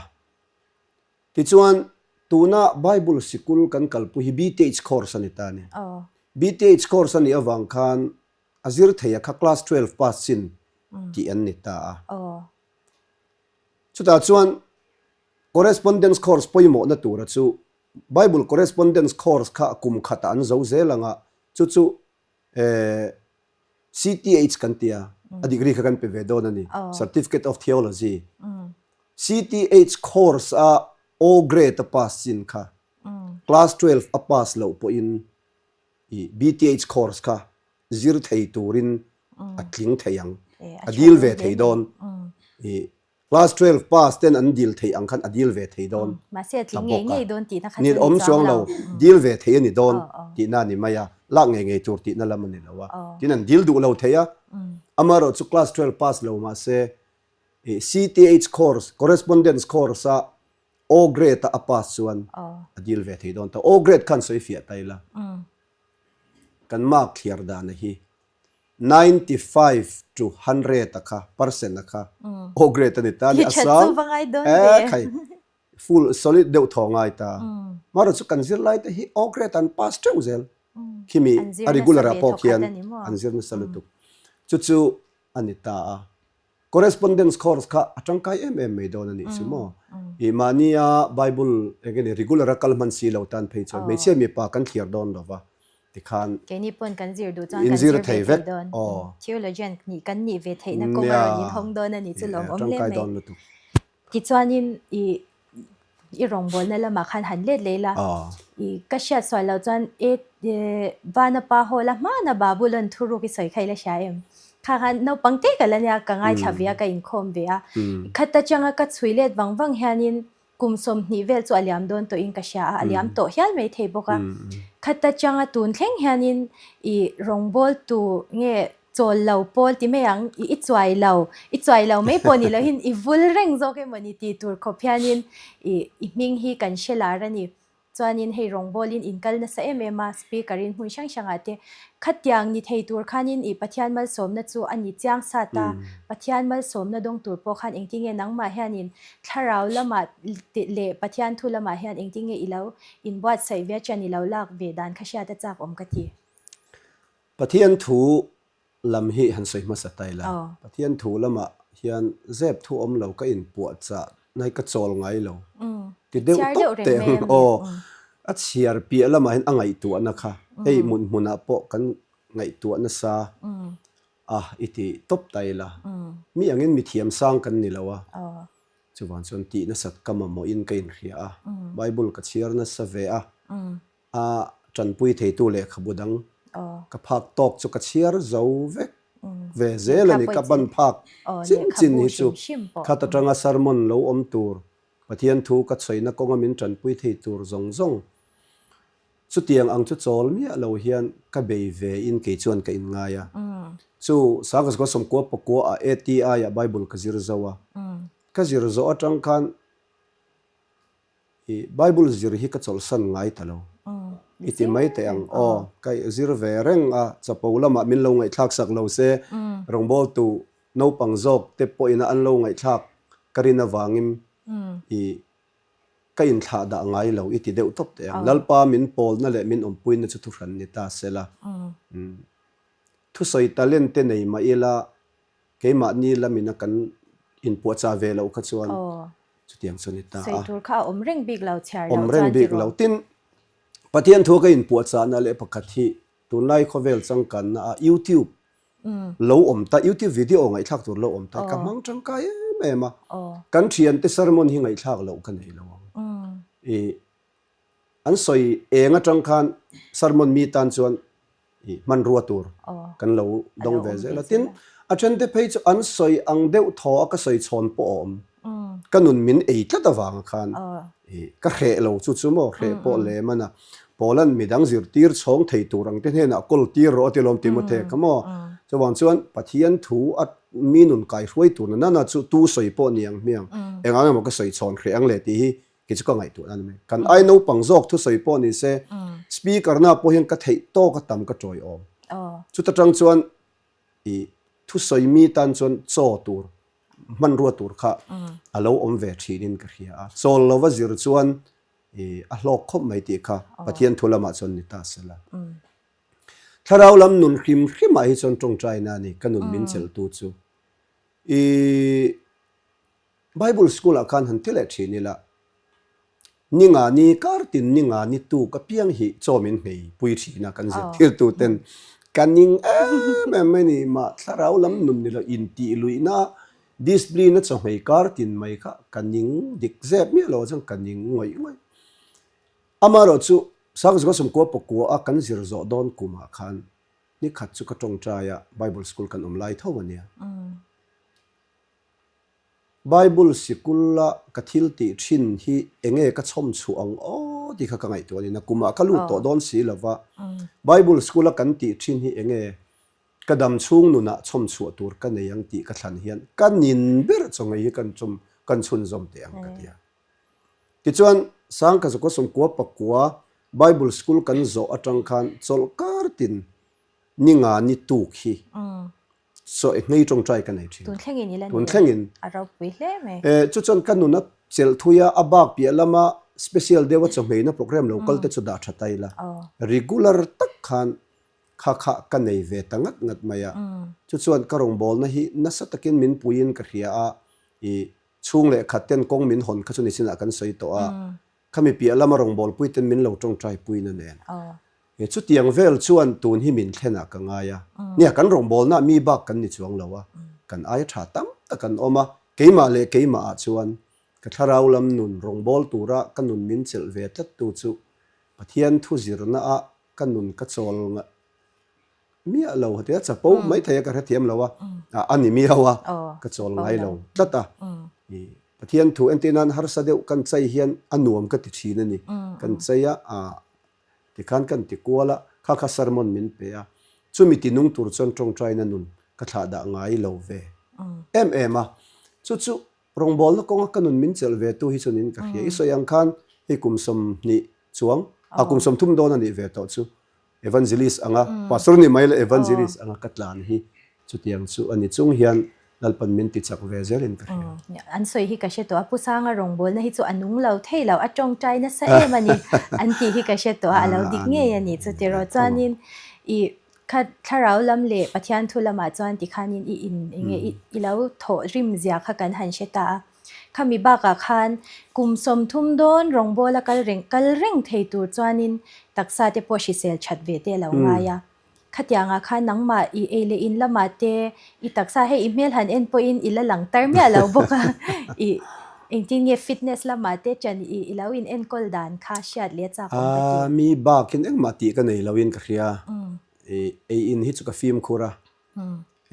Tichuan tuna Bible sikul kan kalpui hi BTH course a ni ta a ni. BTH course a nih avang khan a zir thei a kha class 12 pass chin tih an ni ta a. Chutah chuan correspondence course pawimawhna tura chu Bible correspondence course kha kum khatah an zo zel ang a, chu chu CTH kan ti a, a degree kha kan pe ve dawn a ni, Certificate of Theology. CTH course a O grade a pass chin kha class 12 a pass loh pawhin i BTH course kha zir thei turin a tling thei ang, a dil ve thei dawn. I class 12 pass ten an dil thei ang khan a dil ve thei dawn ta bawk a. Ni awm chuang lo, dil ve thei a ni dawn tihna a ni mai a, lak ngei ngei tur tihna lam a ni lo a. Tin an dil duh lo thei a, amaherawh chu class 12 pass lo mahse i CTH course, correspondence course a O grade a a pass chuan a dil ve thei dawn ta. O grade khan sawi fiah ta ila. Kan mark thliar dana hi 95 to 100 a kha percent a kha O grade a ni ta a ni. A sang eh khai full solid deuh thaw ngai ta. Marawh chu kan zirlai te hi O grade an pass teuh zel. Khimi a regular ah pawh khian an zir nasa lutuk. Chu chu a ni ta a. Correspondence course kha a tangkai em em mai dawn a nih chu maw? I mahnia Bible eng nge regular a kal hman si lo tan phei chuan hmeichhia mipa kan thliar dawn lo va tikhan Keini pawn kan zir duh chuan kan zir ve thei dawn. Theologian nih kan nih ve theihna kawng a rawn inhawng dawn a nih chu lawmawm hle mai. Tichuanin i i rawngbawlna lamah khan han let leh ila, i ka hriat sual loh chuan e Vana pa haw la hmana Babulon thuruk i sawi kha i la hria em? Kha khan naupang te ka la nia ka ngaithla ve a ka inkhawm ve a, khata changa ka chhui let vang vang hianin kum 20 vel chu a liam dawn tawhin ka hria a, a liam tawh hial mai thei bawk a. Khata changa tun thleng hianin i rawngbawltu nge Chawl lo pawl ti mai ang, i i chuai lo, i chuai lo mai pawh ni lohin i vul reng zawk emawni tih tur khawp hianin i i hming hi kan hre lar a ni. Chuanin hei rawngbawlin in kal nasa em em a, speaker in hmun hrang hrangah te khatiang ni thei tur khanin i Pathian malsawmna chu a ni chiang sat a, Pathian malsawmna dawng tur pawh khan engtinge nangmah hianin thlarau lamah leh Pathian thu lamah hian engtinge i lo inbuatsaih ve a, chian i lo lak ve dan kha hriat a chak awm ka ti. Pathian thu lam hi han sawi hmasa ta ila. Pathian thu lamah hian zep thu awm lo ka inpuahchah na hi ka chawl ngai lo. Ti deuh tawp teh ang aw. A chhiar piah lamah hian a ngaihtuahna kha hei hmun hmunah pawh kan ngaihtuah nasa a i ti tawp ta ila. Mi angin mi thiam sang kan ni lo a. Chuvang chuan tih nasat ka mamawhin ka inhria a. Bible ka chhiar nasa ve a. A tanpui theitu lehkhabu dang ka phak tawk chu ka chhiar zo vek ve zel a ni. Ka ban phak chin chin hi chu khat atanga sermon lo awm tur, Pathian thu ka chhuaina kawnga min tanpui thei tur zawng zawng chutiang ang chu chawl miah lo hian ka bei ve in kei chuan ka inngai a. Chu Sangkasukua Sawmkua Pakua ah ATI ah Bible ka zir zo a. Ka zir zawh atang khan I Bible zir hi ka chawlhsan ngai ta lo. I ti mai teh ang aw. Ka zir ve reng a, chapo lamah min lo ngaihthlak sak lo se, rawngbawltu naupang zawk te pawhin an lo ngaihthlak ka rin avangin i ka inthlah dah ngai lo i ti deuh tawp teh ang. Lalpa min pawlna leh min awmpuina chu thuhran ni ta se la. Thusawi talent te nei mah ila Keimahni lamina kan inpuahchah ve loh kha chuan chutiang chu a ni ta a. Sawi tur kha a awm reng bik lo, chhiar loh chuan ti rawh. Awm reng bik lo. Tin, Pathian thu ka inpuahchahna leh pakhat hi tunlai khawvel changkanna a YouTube lo awm ta, YouTube video ngaihthlak tur lo awm ta ka hmang tangkai em em a. Kan thiante sermon hi ngaihthlak loh ka nei lo ang. I an sawi eng atang khan sermon mi tan chuan i hmanrua tur kan lo dawng ve zel a. Tin, a thente phei chu an sawi ang deuh thaw a ka sawi chhawn pawh a awm. Ka nun min ei tlat avanga khan i ka hreh lo chu chu maw hreh pawh lem a na. Paula'n midang zirtir chhawng thei tur ang te hnenah kawl tir rawh a ti lawm Timothy kha maw. Chuvang chuan Pathian thu a mi nun kaihruai tur na nana chu tu sawi pawh ni ang hmiang engah emaw ka sawi chhawn hreh ang le tih hi Kei chu ka ngaihtuah na ni mai. Kan ai naupang zawk thusawi pawh ni se, speaker na pawh hian ka theih tawk a tam ka tawiawm. Chuta tang chuan i thusawi mi tan chuan chaw tur, hmanrua tur kha a lo awm ve thin in ka hria a. Chawl lova zir chuan i a hlawk khawp mai tih kha Pathian thu lamah chuan ni ta se la. Thlarau lam nun hrim hrimah hi chuan tawngtaina a ni, ka nun min chelhtu chu. I. Bible school ah khan han ti leh thin ila, ni nga ni kar tin ni nga ni tuk apiang hi chaw min hmei pui thin a kan zirtirtu ten ka ning em em mai ni mah thlarau lam nun ni lo intih luihna discipline a chaw hmei kar tin mai kha ka ning dik zep miah lo chuan ka ning ngawih ngawih. Amaherawh chu Sangzunga Sawmkua Pakua a kan zir zawh dawn kumah khan ni khat chu ka tawngtai a Bible school kan awm lai tho a nia. Bible sikula ka thil tih thin hi enge ka chhawm chhuah ang aw tih kha ka ngaihtuah a ni. Nakumah ka lut tawh dawn si lova, Bible school-a kan tih thin hi enge ka dam chhung nunah chhawm chhuah tur ka nei ang tih ka thlan hian ka nin ber chaw ngei hi kan chawm kan chhunzawm teh ang ka ti a. Tichuan, Sangkazakua Sawmkua Pakua Bible school kan zawh atang khan chawlh kar tin ni nga ni tuk hi Saw e hmei tawngtai ka nei thin. Tun thlengin i la nei. Tun thlengin. A ropui hle mai. E, chu chuan ka nuna chelh thui a, a bak piah lama special deuha chawhmeina program lo kal te chu dah tha ta ila. Regular tak khan kha kha ka nei ve ta ngat ngat mai a. Chu chuan ka rawngbawlna hi nasa takin min puiin ka hria a, i chhung leh khat ten kawng min hawn kha chu nichinah kan sawi tawh a. Khami piah lama rawngbawlpui ten min lo tawngtai puina nen. He chutiang vel chuan tun hi min thlenah ka ngai a. Nia, kan rawngbawlnaah mi bak kan ni chuang lo a, kan aia tha tam tak an awm a. Keimah leh keimahah chuan ka thlarau lam nun rawngbâwl tura ka nun min chelh ve tlattu chu Pathian thu zirnaah ka nun ka chawl miah lo heti a, chapo maithei a ka hrethiam lo a, a ni miau a, ka chawl ngai lo tlat a. Pathian thu entir nan harsa deuh kan chai hian a nuam ka ti thin a ni. Kan chai a, Tikhan kan ti kual a, kha kha sermon min pe a, chumi ti nung tur chuan tawngtaina nun ka thlah dah ngai lo ve em em a. Chu chu rawngbawlna kawnga ka nun min chelh ve tu hi chuanin ka hria. I sawi ang khan hei kum 20 chuang, a kum 30 dawn a nih ve tawh chu Evangelist anga, Pastor ni mai la Evangelist anga ka tlan hi chutiang chu a ni chung hian Lalpan min ti chak ve zelin ka hria. An sawi hi ka hre tawh a, Pu Sanga rawngbawlna hi chu a nung lo thei lo, a tawngtai nasa em a ni an tih hi ka hre tawh a, a lo dik ngei a ni. Chutiraw chuanin i. Kha thlarau lam leh Pathian thu lamah chuan tikhanin i in eng nge i lo thawh rim zia kha kan han hre ta a. Khami bakah khan kum 30 dawn rawngbawla kal reng kal reng thei tur chuanin taksa te pawh hrisel that ve te a lo ngai a. Khatiangah khan nangmah i ei leh in lamah te i taksa hei i hmel han en pawhin i la lang tar miah lo bawk a. I engtin nge fitness lamah te ṭan i i lo in enkawl dan kha hriat leh chak awm ka ti. Aa mi bakin engmah tih ka nei loin ka hria. I ei in hi chu ka fimkhur a.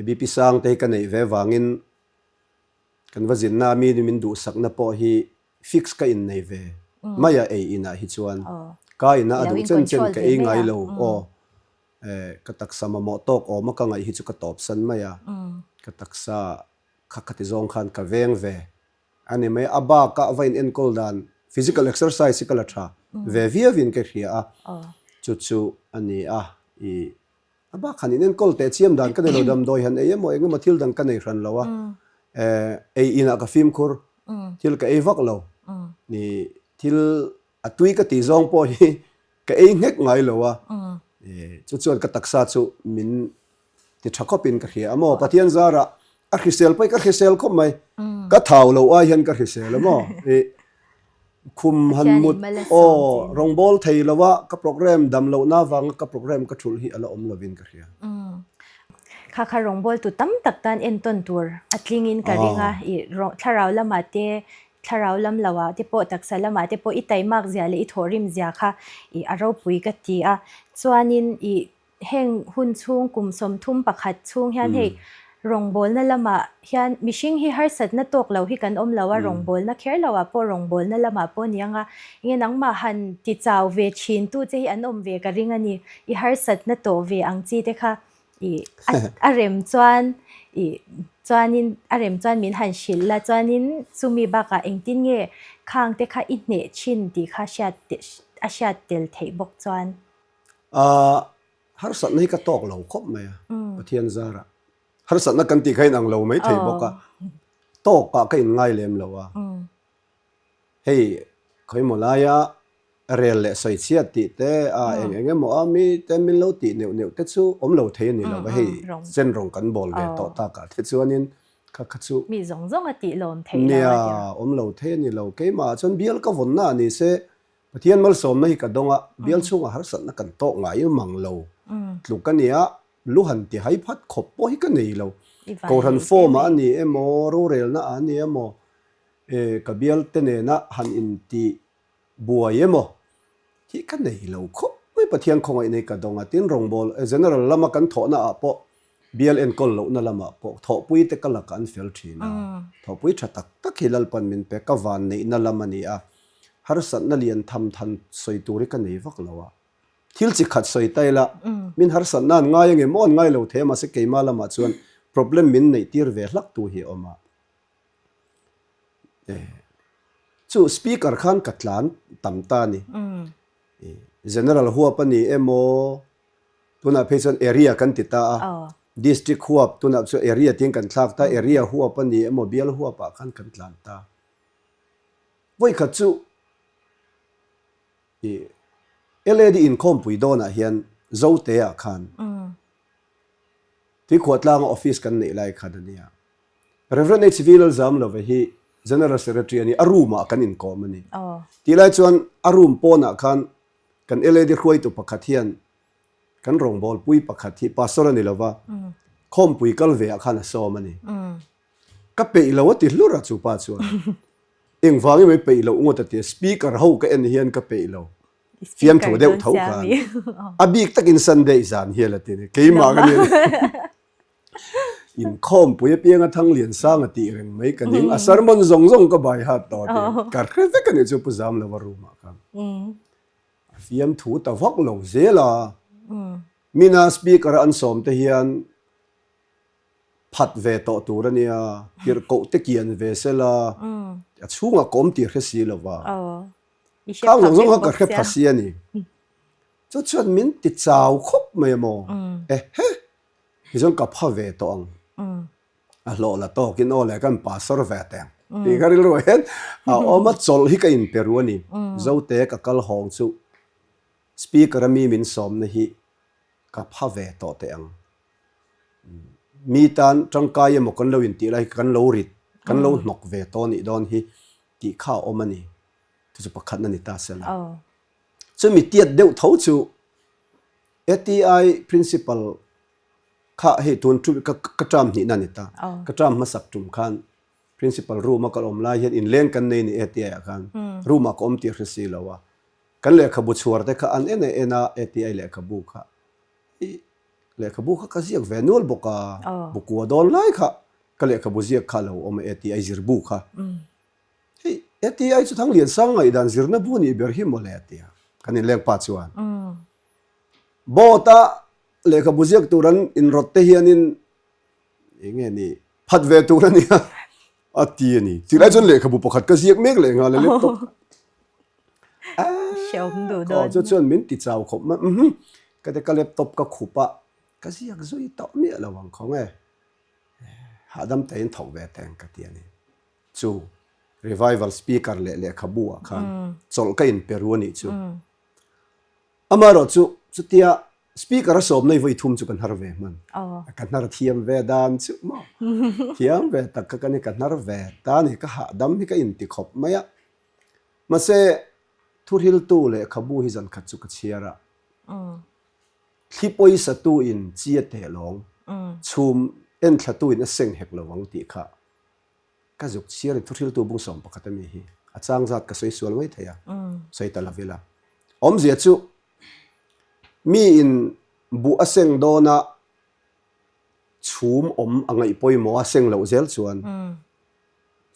BP sang te hi ka neih ve vangin kan va zinna mi min duhsakna pawh hi fix ka innei ve mai a ei inah hi chuan ka ina a duh chen chen ka ei ngai lo aw ka taksa mamawh tawk awm a ka ngaih hi chu ka tawp san mai a ka taksa kha khati zawng khan ka veng ve a ni mai a bakah va in enkawl dan physical exercise hi ka la tha ve viau in ka hria a chu chu a ni a i A bak han in enkawl teh chiam dan ka nei lo, damdawi han ei emaw eng emaw thil dang ka nei hran lo a, ei inah ka fimkhur, thil ka ei vak lo, ni thil a tui ka tih zawng pawh hi ka ei nghek ngai lo a, chu chuan ka taksa chu min ti tha khawpin ka hria a maw, Pathian zarah a hrisel pawh hi ka hrisel khawp mai, ka thau lo ai hian ka hrisel a maw, Khum han mut aw rawngbâwl thei lo a, ka program dam lohna avanga ka program ka thulh hi a la awm lovin ka hria. Kha kha rawngbâwltu tam tak tan entawn tur a tlingin ka ring a, i thlarau lamah te, thlarau lam loah te pawh, taksa lamah te pawh i taimak zia leh i thawhrim zia kha i a ropui ka ti a. Chuanin i Heng hun chhung kum 31 chhung hian hei rawngbawlna lamah hian mihring hi harsatna tawk lo hi kan awm lo a, rawngbawlna kher lo ah pawh rawngbawlna lamah pawh ni ang a, enge nangmah han ti chau ve thin tu che hi an awm ve ka ring a ni, i harsatna tawh ve ang chi te kha i a rem chuan i chuanin a rem chuan min han hrilh la chuanin chumi bakah engtin nge khang te kha i hneh thin tih kha hriat a hriat tel theih bawk chuan. Ahh harsatna hi ka tawk lo khawp mai a, Pathian zarah. Harsatna kan tih kha in ang lo mai thei bawk a, tawkah ka inngai lem lo a. Hei khawimaw laia rel leh sawi chhiat tih te a eng eng emaw a mi te min lo tih neuh neuh te chu awm lo thei a ni lo va, hei chen rawng kan bawl ve tawh takah te chuanin kha kha chu Mi zawng zawng a tih lawm theih lo a ti a. Nia, awm lo thei a ni lo. Keimah chuan bial ka vawnna a ni se Pathian malsawmna hi ka dawng a, bial chhungah harsatna kan tawk ngai mang lo tluk a nia, lu han ti hai phat khawp pawh hi ka nei lo. Kohhran form ah a ni emaw, rorelna ah a ni emaw, ka bial te nena han inti buai emaw hi ka nei lo khawp mai. Pathian khawngaihna hi ka dawng a, tin rawngbâwl general lama kan thawhna ah pawh Bial enkawl lohna lamah pawh thawhpui te ka lakah an fel thin a, thawhpui tha tak tak hi Lalpan min pe, ka van neihna lam a ni a, harsatna lian tham than sawi tur hi ka nei vak lo a, thil chi khat sawi ta ila, min harsatna an ngai ange maw an ngai lo thei a, mahse keimah lamah chuan problem min neih tir ve hlak tu hi a awm a, chu speaker khan ka tlan tam ta a ni, General huap a ni emaw Tunah phei chuan area kan ti ta a, district huap tunah chuan area tiin kan thlak ta, area huap a ni emaw bial huapah khan kan tlan ta. Vawikhat chu i LAD inkhawmpui dawnah hian Zote-ah khan Tuikhuahtlanga office kan neih lai khan a nia. Rev. HV Lalzamlova hi General Secretary a ni, a room-ah kan inkawm a ni. Tih lai chuan a room pawnah khan Kan LAD hruaitu pakhat hian kan rawngbawlpui pakhat hi pastor a ni lova, khawmpui kal ve ah khan a sawm a ni. Ka peih lo a ti hlur a chu pa chuan. Engvang emaw i peih loh ngawt a ti a, speaker ho ka en hian ka peih lo. Fiamthu deuh tho khan. A bik takin Sunday zan hial a ti a ni. Keimah ka ni. Inkhawmpui apianga Thanglian sang a tih reng mai ka ning, a sermon zawng zawng ka bai hat tawh tih ka hre vek a nih chu Pu Zamlova room ah khan. A fiamthu ta vak lo zel a, mina speaker a an sawm te hian phat ve tawh tur a nia, tirhkoh te kian ve sela, a chhungah ka awm tih hre si lova, khang zawng zawng kha ka hre pha si a ni. Chu chuan min ti chau khawp mai a maw? Ehe! Tichuan ka pha ve tawh ang. A hlawh la tawkin aw le kan pastor ve teng tih ka rilru ah hian a awm a, chawlh hi ka inpe ru a ni. Zote ka kal hawng chu speaker a mi min sawmna hi Ka pha ve tawh teh ang. Mi tan tangkai emaw kan lo intih lai hi kan lo rit, kan lo hnawk ve tawh nih dawn hi tih kha a awm a ni. Chu chu pakhatna ni ta sela. Chumi tiat deuh tho chu ATI Principal kha hei tun chu ka ka term hnihna a ni ta. Ka term hmasak tum khan Principal room a ka awm lai hian inleng kan nei ni ATI ah khan room ah ka awm tih a hre si lo a. Kan lehkhabu chhuar te kha an en a en a ATI lehkhabu kha i lehkhabu kha ka ziak ve nual bawk a bukua dawn lai kha ka lehkhabu ziak kha a lo awm a ATI zirbu kha. Hei ATI chu Thanglian sang ngaihdan zirna bu nih ber hi mawle a ti a, kan inleng pa chuan. Board a lehkhabu ziak tur an inrawt te hianin eng nge ni phat ve tur a nia a ti a ni. Tilai chuan lehkhabu pakhat ka ziak mek leh nghal a laptop. Aw chu chuan min ti chau khawp mai umm ka ti ka laptop ka khup a ka ziak zui tawh miah lo ang khaw nge hahdam tein thawk ve teng ka ti a ni. Chu revival speaker leh lehkhabu ah khan chawlh ka in pe ru a nih chu. Amaherawh chu chutia speaker a sawm nei vawi thum chu ka hnar ve hman. Ka hnar thiam ve dan chu maw. Thiam ve tak kha ka ni ka hnar ve ta ni ka hahdam hi ka inti khawp mai a. Mahse thuhriltu lehkhabu hi zan khat chu ka chhiar a. Thli pawisa tu in chi a teh lawng, chhum enthla tu in a seng hek lo ang tih kha Ka zuk chhiar in thuhriltu bungsawm pakhat ami hi a chang zat ka sawi sual mai thei a, sawi ta lo ila. Awmzia chu mi in buh a seng dawn a chhum awm a ngaih pawimawh a seng loh zel chuan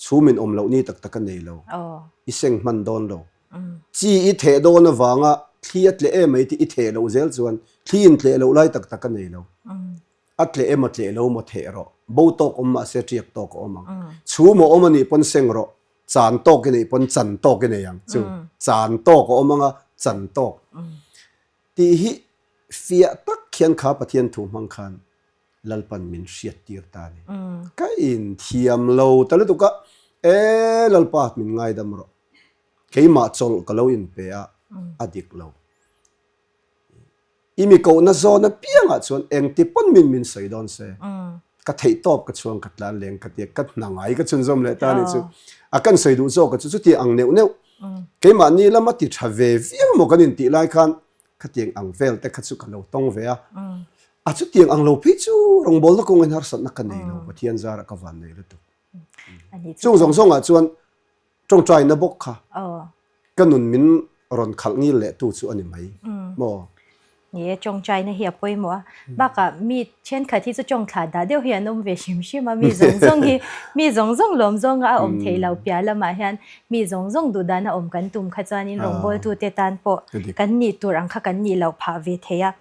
chhum in awm loh ni tak tak a nei lo, i seng hman dawn lo. Chi i theh dawn avanga thli a tleh em mai tih i theh loh zel chuan thli in tleh loh lai tak tak a nei lo. A tleh emaw tleh lo maw theh rawh. Bo tawk awm mahse tiak tawk a awm ang. Chhum a awm a nih pawn seng rawh. Chan tawk i neih pawn chan tawk i nei ang chu. Chan tawk a awm ang a, chan tawk. Tih hi fiah tak khian kha Pathian thu hmang khan Lalpan min hriat tir ta a ni. Ka inthiam lo ta lutuk a, E Lalpa min ngaidam rawh. Keimah chawlh ka lo inpe a, a dik lo. I mi kohna zawn apiangah chuan engti pawn min min sawi dawn se, ka theih tawp ka chhuang ka tlan leng ka tia ka hna ngai ka chhunzawm leh ta a nih chu. A kan sawi duh zawk a chu chutiang ang neuh neuh keimahni lama ti tha ve viau maw kan intih lai khan khatiang ang vel te kha chu ka lo tawng ve a. A chutiang ang lo phei chu rawngbawlna kawngin harsatna ka nei lo Pathian zarah ka van nei lutuk. Chung zawng zawngah chuan Tawngtaina bawk kha ka nun min rawn khalh ngil leh tu chu a ni mai maw? Ni e, tawngtaina hi a pawimawh a. Bakah mi thenkhat hi chu tawngthlah dah deuh hi an awm ve hrim hrim a, mi zawng zawng hi mi zawng zawng lawm zawnga a awm theih lo piah lamah hian mi zawng zawng duh dana awm kan tum kha chuanin rawngbawltute tan pawh kan nih tur ang kha kan nih loh phah ve thei a.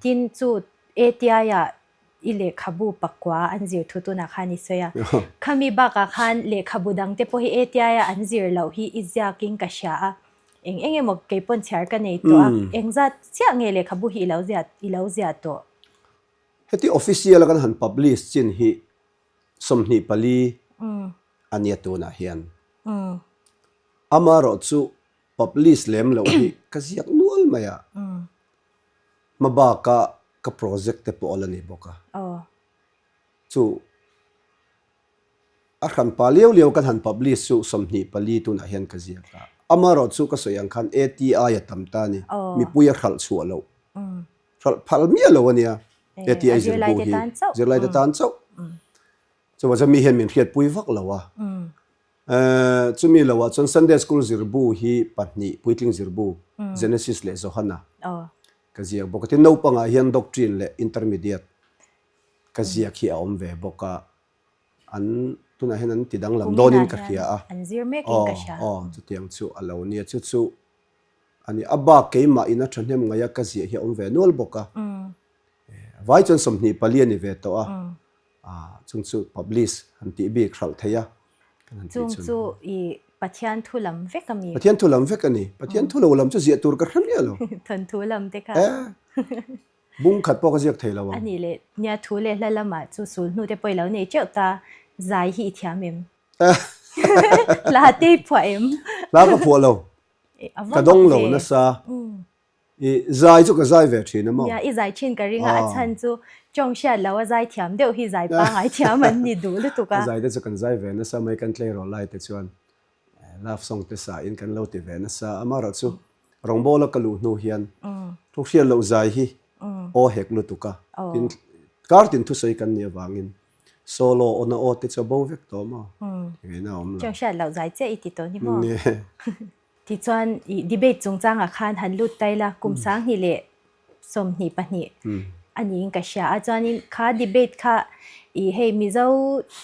Tin, chu ATI-ah I lehkhabu pakua an zir thu tunah khan i sawi a. Khami bakah khan lehkhabu dangte pawh hi ATI a an zir loh hi i ziakin ka hria a. Eng eng emaw kei pawn chhiar ka nei tawh a. Engzat chiah nge lehkhabu hi i lo ziah i lo ziah tawh? Heti official a kan han publish chin hi 24 a nia tunah hian. Amaherawhchu publish lem loh hi ka ziak nual mai a. Hmabaka ka project te pawh a la ni bawk a. Chu a hranpa liau liau kan han publish chu 24 tunah hian ka ziak a. Amaherawh chu ka sawi ang khan ATI a tam ta a ni. Mipui a hralh chhuah loh. Hralh phal miah lo a nia ATI zirbu hi. Zirlaite tan chauh. Chuvang chuan mi hian min hriatpui vak lo a. Chumi loah chuan Sunday School zirbu hi pahnih, puitling zirbu, Genesis leh Johana ka ziak bawk a. Tin, naupangah hian Doctrine leh Intermediate ka ziak hi a awm ve bawk a. An tunah hian an ti danglam dawnin ka hria a. Aw, aw, chutiang chu a lo nia. Chu chu a ni. A bak keimah ina thahnem ngaia ka ziah hi a awm ve nual bawk a. Vai chuan 24 a ni ve tawh a. Chung chu publish han tih bik hralh thei a. Chung chu i Pathian thu lam vek a mi? Pathian thu lam vek a ni. Pathian thu lo lam chu ziah tur ka hre miah lo. Thawnthu lam te kha. Bung khat pawh ka ziak thei lo ang. A nih leh nia thu leh hla lamah chu sul hnu te pawh i lo nei teuh ta. Zai hi i thiam em? Hla te i phuah em? Hla ka phuah lo. Ka dawng lo nasa. I zai chu ka zai ve thin a maw? Nia, i zai thin ka ring a, a chhan chu tawng hriat lo a zai thiam deuh hi zai pangai thiam an ni duh lutuk a. A zai te chu kan zai ve nasa mai, kan tleirawl lai te chuan love song te sa in kan lo ti ve nasa a, amaherawh chu rawngbawla ka luh hnu hian tawng hriat loh zai hi aw hek lutuk a, tin kar tin thusawi kan nih avangin solo aw na aw te chu a bo vek tawh maw? Engin a awm lo. Tawng hriat loh zai chiah i ti tawh ni maw? Tichuan, i debate chungchangah khan han lut tai la, kum 20 leh 22 a niin ka hria a. Chuanin kha debate kha i hei Mizo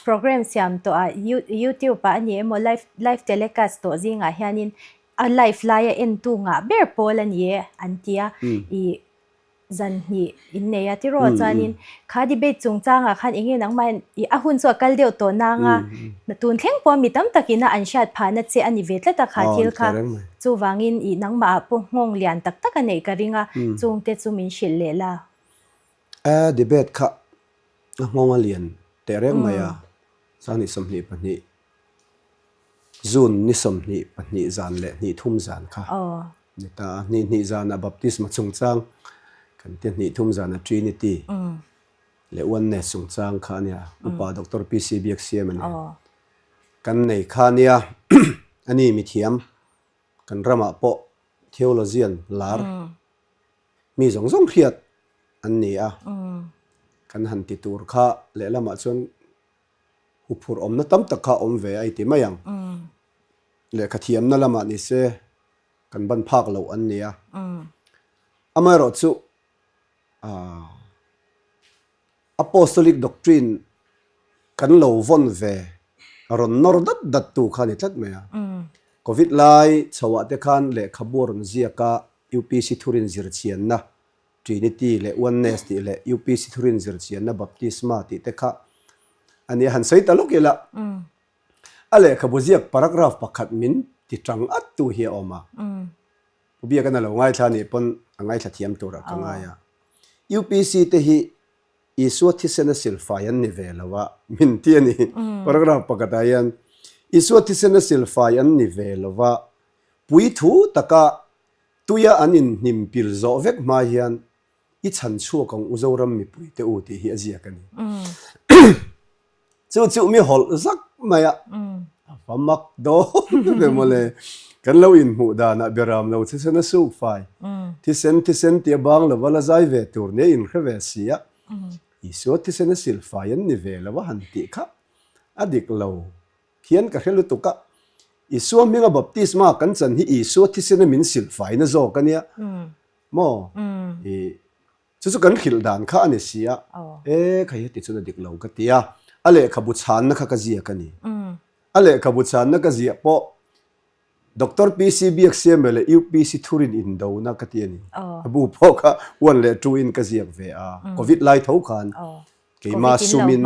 program siam tawh ah YouTube ah a ni emaw live live telecast tawh zingah hianin a live laia entu ngah ber pawl a ni e an ti a. I zan hnih in nei a tiraw chuanin kha debate chungchangah khan eng nge nangmah hian ih a hun chu a kal deuh tawh nang a tun thleng pawh mi tam takin a an hriat phahna che a ni ve tlat a kha thil kha chuvangin ih nangmah ah pawh nghawng lian tak tak a neih ka ring a chungte chu min hrilh leh la. A debate kha a nghawng a lian teh reng mai a sanghnih 22 June ni 22 zan leh hnih thum zan kha. Ni ta a, hnih hnih zanah baptisma chungchang kan tia hnih thum zanah Trinity leh Oneness chungchang kha a nia, Upa Doctor PC Biaksiam a nia. Kan nei kha a nia, a ni mithiam kan ramah pawh theologian lar mi zawng zawng hriat an ni a, kan han ti tur kha lehlamah chuan huphurh awmna tam tak kha awm ve a i ti mai ang. Lehkha thiamna lamah ni se kan ban phak loh an ni a. Amaherawh chu Apostolic doctrine kan lo vawn ve rawn nawr dat dat tu kha a ni tlat mai a. Covid lai chhoah te khan lehkhabu a rawn ziak a, UPC thurin zirchianna Trinity leh Oneness tih leh UPC thurin zirchianna Baptisma tih te kha a ni a, han sawi ta lawk ila. A lehkhabu ziak paragraph pakhat min ti tang at tu hi a awm a. Pu Biakan a lo ngaithla anih pawn a ngaithla thiam turah ka ngai a. UPC te hi Isua thisena silfai an ni ve lo a, min ti a ni. Paragraph pakhatah hian Isua thisena silfai an ni ve lo a, puithu taka tuia an inhnim pil zawh vek hma hian I chhan chhuak ang u Zoram mipui te u tih hi a ziak a ni. Chu chu mi hawlh zak mai a, a va mak dawn ve mawle. Kan lo inhmuh danah Beram lo thisen a suk fai, thisen thisen tih a bang lova la zai ve tur nia inhre ve si a, Isua thisen a sil fai an ni ve lo a han tih kha a dik lo hian ka hre lutuk a. Isua hminga baptisma kan chan hi Isua thisen a min sil faina zawk a nia. Maw? I chu chu kan hrilh dan kha a ni si a, e kha hi heti chuan a dik lo ka ti a, a lehkhabu chhanna kha ka ziak a ni. A lehkhabu chhanna ka ziah pawh Doctor PC Biaksiame leh UPC Thurin indona ka ti a ni. A bu pawh kha one leh two in ka ziak ve a, Covid lai tho khan keima sumin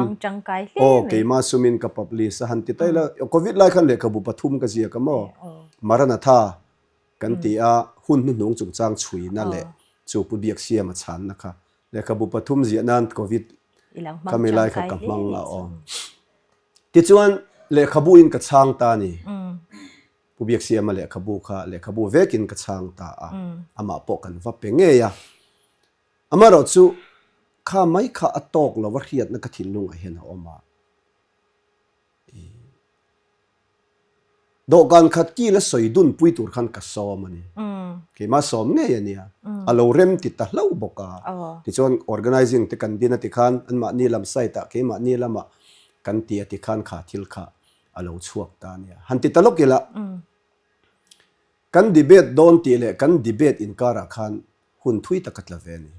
aw keima sumin ka publish a han ti taih la, Covid lai khan lehkhabu pathum ka ziak a maw? Maranatha Kan ti a, hun hnuhnung chungchang chhuina leh chu Pu Biaksiama chhanna kha lehkhabu pathum ziah nan Covid kha mi lai kha ka hmang a awm. Tichuan lehkhabu in ka chhang ta a ni. Pu Biaksiama lehkhabu kha lehkhabu vekin ka chhang ta a, amah pawh kan va pe ngei a. Amaherawhchu kha mai kha a tawk lova hriatna ka thinlungah hian a awm a. Dawhkan khat kil a sawi dun pui tur khan ka sawm a ni. Keimah sawm ngei a nia. A lo rem ti ta hlauh bawk a. Tichuan organising te kan din a ti khan anmahni lam site ah keimahni lamah kan ti a ti khan kha thil kha a lo chhuak ta a nia. Han ti ta lawk ila kan debate dawn tih leh kan debate inkarah khan hun thui tak a tla ve a ni.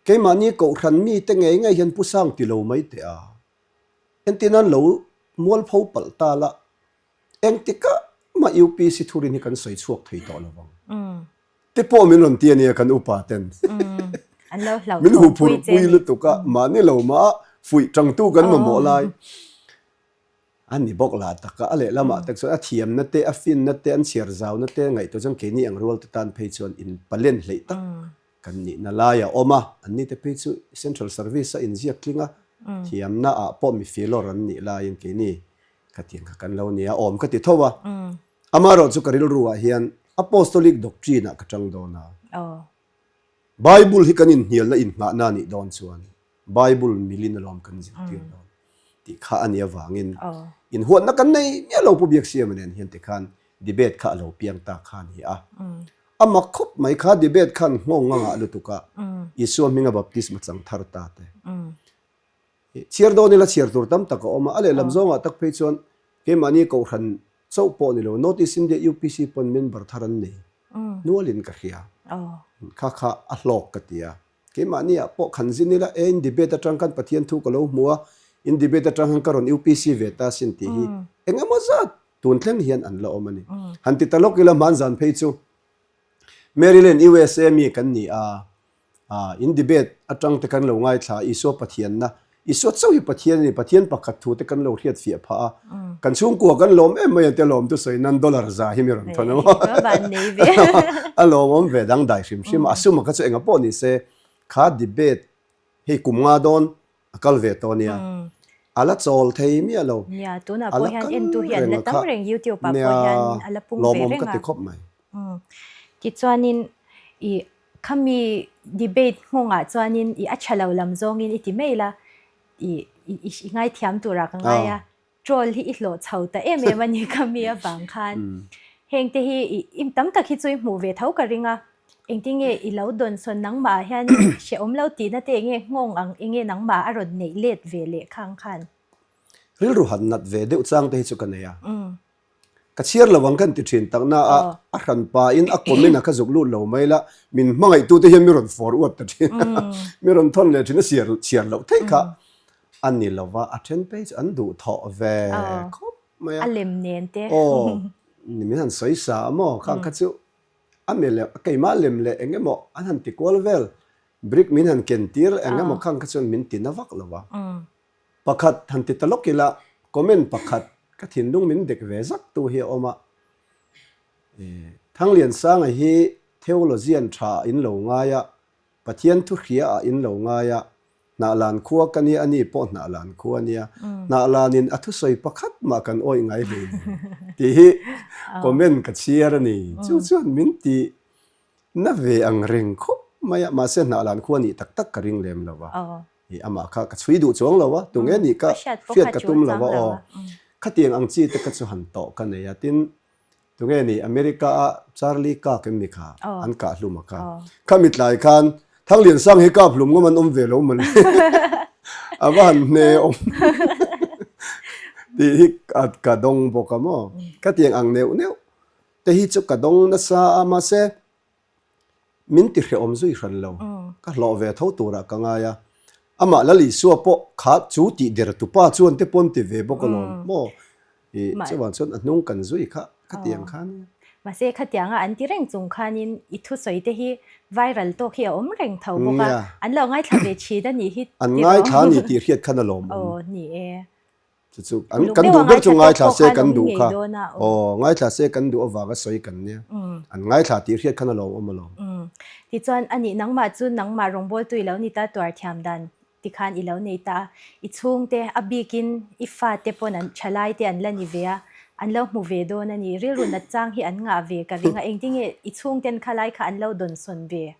Keimahni kohhran mite ngei ngei hian Pu Sang ti lo mai teh a. Entin an lo mualpho palh ta la, engtikah mah UPC thurin hi kan sawi chhuak thei tawh lo vang. Te pawh min rawn ti a nia kan upa ten. Min huphurh pui lutuk a, mahni lo mah fuih tangtu kan mamawh lai a ni bawk lah tak a. A lehlamah te chuan a thiamna te, a finna te, an chhiar zauna te ngaihtuah chuan keini ang rual te tan phei chuan in palen hleih tak Kan nihna lai a awm a, anni te phei chu Central Service a inziak tling a, thiamna ah pawh mi filawr an nih laiin keini khatiang kha kan lo ni a, awm ka ti tho a. Amaherawh chu ka rilru ah hian Apostolic Doctrine ah ka tang dawn a. Bible hi kan inhnialna inngahna a nih dawn chuan Bible milin alawm kan zirtir dawn tih kha a nih avangin inhuatna kan nei miah lo Pu Biaksiama nen hian tikhan debate kha a lo piang ta kha a ni a. A mak khawp mai kha debate khan nghawng a ngah lutuk a, Isua hminga baptisma chang thar ta te. Chhiar dawn ila chhiar tur tam tak a awm a, a lehlam zawngah tak phei chuan keimahni Kohhran chauh pawh ni lo, North East India UPC pawn member thar an nei nualin ka hria. Kha kha a hlawk ka ti a. Keimahni ah pawh khan zin ila e in debate atang khan Pathian thu ka lo hmu a, in debate atang khan ka rawn UPC ve ta asin tih hi eng emaw zat tun thleng hian an la awm a ni. Han ti ta lawk ila hmanzan phei chu Maryland USA mi kan ni a, Ah, in debate atang te kan lo ngaithla a, Isua Pathianna, Isua chauh hi Pathian a ni, Pathian pakhat thu te kan lo hriat fiah phah a, kan chhungkua kan lawm em mai ang te lawm tu sawi nan dollar za hi mi rawn thawn a maw? A lawmawm ve dangdai hrim hrim a, a suma kha chu enga pawh ni se, kha debate hei kum nga dawn A kal ve tawh nia. A la chawl thei miah lo. Nia, tunah pawh hian entu hi an la tam reng YouTube ah pawh hian a la pung ve reng a. Lawmawm ka ti khawp mai. Tichuanin i khami debate nghawngah chuanin i a tha lo lam zawngin i ti mai la, i i ngaithiam turah ka ngai a. Troll hi i hlawh chho ta em em a ni ka mi avang khan. Heng te hi i tam tak hi chu i hmuh ve tho ka ring a, engtin nge i lo dawn sawn nangmah ah hian hrehawm lo tihna te enge nghawng ang enge nangmah a rawn neih let ve leh khang khan. Rilru han nat ve deuh chang te hi chu ka nei a. Ka chhiar lo ang kan ti thin tak na a, a hran pa in a comment a kha zuk lut lo mai la, min hmangaih tu te hian mi rawn for uat ta thin a, mi rawn thawn leh thin a siar chhiar loh theih kha a ni lo va, a then phei chu an duh thawh ve khawp mai a. A lem nen te. Aw, min han sawi sa a maw, khang kha chu a mi lem, keimah lem leh eng emaw an han ti kual vel, brick min han ken tir eng emaw khang kha chuan min ti na vak lo va. Pakhat han ti ta lawk ila, comment pakhat ka thinlung min dek ve zak tu hi a awm a. Thangliansanga hi theologian tha ah in lo ngai a, Pathian thu hria ah in lo ngai a, Hnahlan khua ka nia a ni pawh Hnahlan khua a nia, Hnahlan in a thusawi pakhat mah kan awih ngai hlei lo tih hi comment ka chhiar a ni. Chu chuan min ti na ve ang reng khawp mai a, mahse Hnahlan khua nih tak tak ka ring lem lo va. I amah kha ka chhui duh chuang lo a, tunge nih ka hriat ka tum lo a aw. Khatiang ang chi te kha chu han tawh ka nei a, tin tunge nih America a Charlie Kirk em ni kha an kah hlum a kha. Khami tlai khan Thangliansang hi kap hlum ngawm an awm ve lo mawle. A va han hne awm tih hi ka dawng bawk a maw. Khatiang ang neuh neuh te hi chu ka dawng nasa a mahse Min ti hrehawm zui hran lo. Ka hlawh ve tho turah ka ngai a. Amah Lal Isua pawh kha chu tih der tupa chuan te pawn ti ve bawk alawm maw? I chuvang chuan a hnung kan zui kha khatiang kha nia. Mahse khatianga an ti reng chung khanin i thusawi te hi viral tawk hi a awm reng tho bawk a. An lo ngaithla ve thin a nih hi tiraw? An ngaithla a ni tih hriat khan alawm awm. Aw ni e. Chu chu an kan duh ber chu ngaithla se kan duh kha aw ngaithla se kan duh avanga sawi kan nia an ngaithla tih hriat khan a lawm awm alawm. Tichuan anih nangmah chu nangmah rawngbawltu i lo ni ta tuar thiam dan tikhan i lo nei ta a, i chhungte a bikin i fate pawn an thalai te an la ni ve a, an lo hmu ve dawn a ni, rilru nat chang hi an ngah ve ka ring a, engtinge i chhungten khalai kha an lo dawnsawn ve?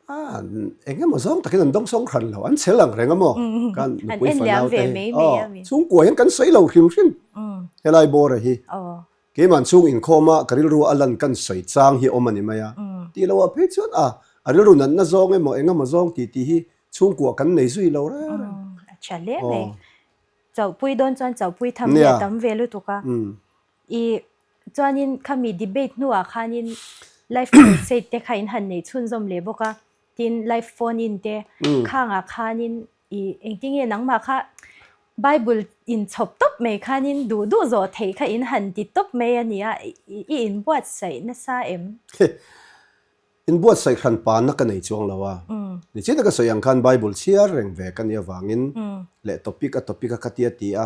Ah, eng emaw zawng takin an dawngsawng hran lo, an chhel ang reng a maw? Kan nupui fanau te hi, aw, chhungkua hian kan sawi lo hrim hrim helai bawra hi. Keimah chhung inkhawm a ka rilru a lan kan sawi chang hi awm a ni mai a. Tih loh ah phei chuan a, a rilru natna zawng emaw eng emaw zawng tih tih hi chhungkua kan nei zui lo reng reng. A tha hle mai. Chauhpui dawn chuan chauhpui tham hi a tam ve lutuk a. I chuanin khami debate hnuah khanin life crusade te kha in han nei chhunzawm leh bawk a, tin life phone in te khangah khanin i engtinge nangmah kha Bible in chhawp tawp mai khanin duh duh zawh theih kha in han ti tawp mai a nia, i inbuatsaih nasa em? Inbuatsaih hran panna ka nei chuang lo a, nichina ka sawi ang khan Bible chhiar reng ve ka nih avangin leh topic a topic a ka tia ti a,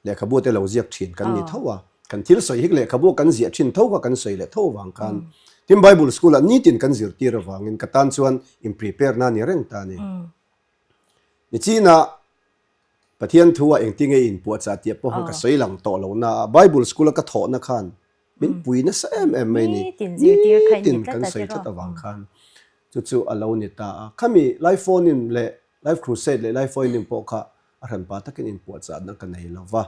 Lehkhabu te lo ziak thin kan ni tho a, kan thil sawi hi lehkhabu kan ziah thin tho kha kan sawi leh tho avang khan tin Bible school ah nitin kan zirtir avangin ka tan chuan in prepare na ni reng ta a ni. Nichina Pathian thu ah engtinge i inpuahchah tih pawh khan ka sawi lang tawh lo na a, Bible school a ka thawhna khan. Min pui nasa em em mai ni. Nitin zirtir kha in ni Nitin tlat kan a sawi tiraw. tlat avang khan chu chu a lo ni ta a. Khami Life Phone in leh Life Crusade leh Life Phone in pawh kha a hranpa takin inpuahchahna ka nei lo va.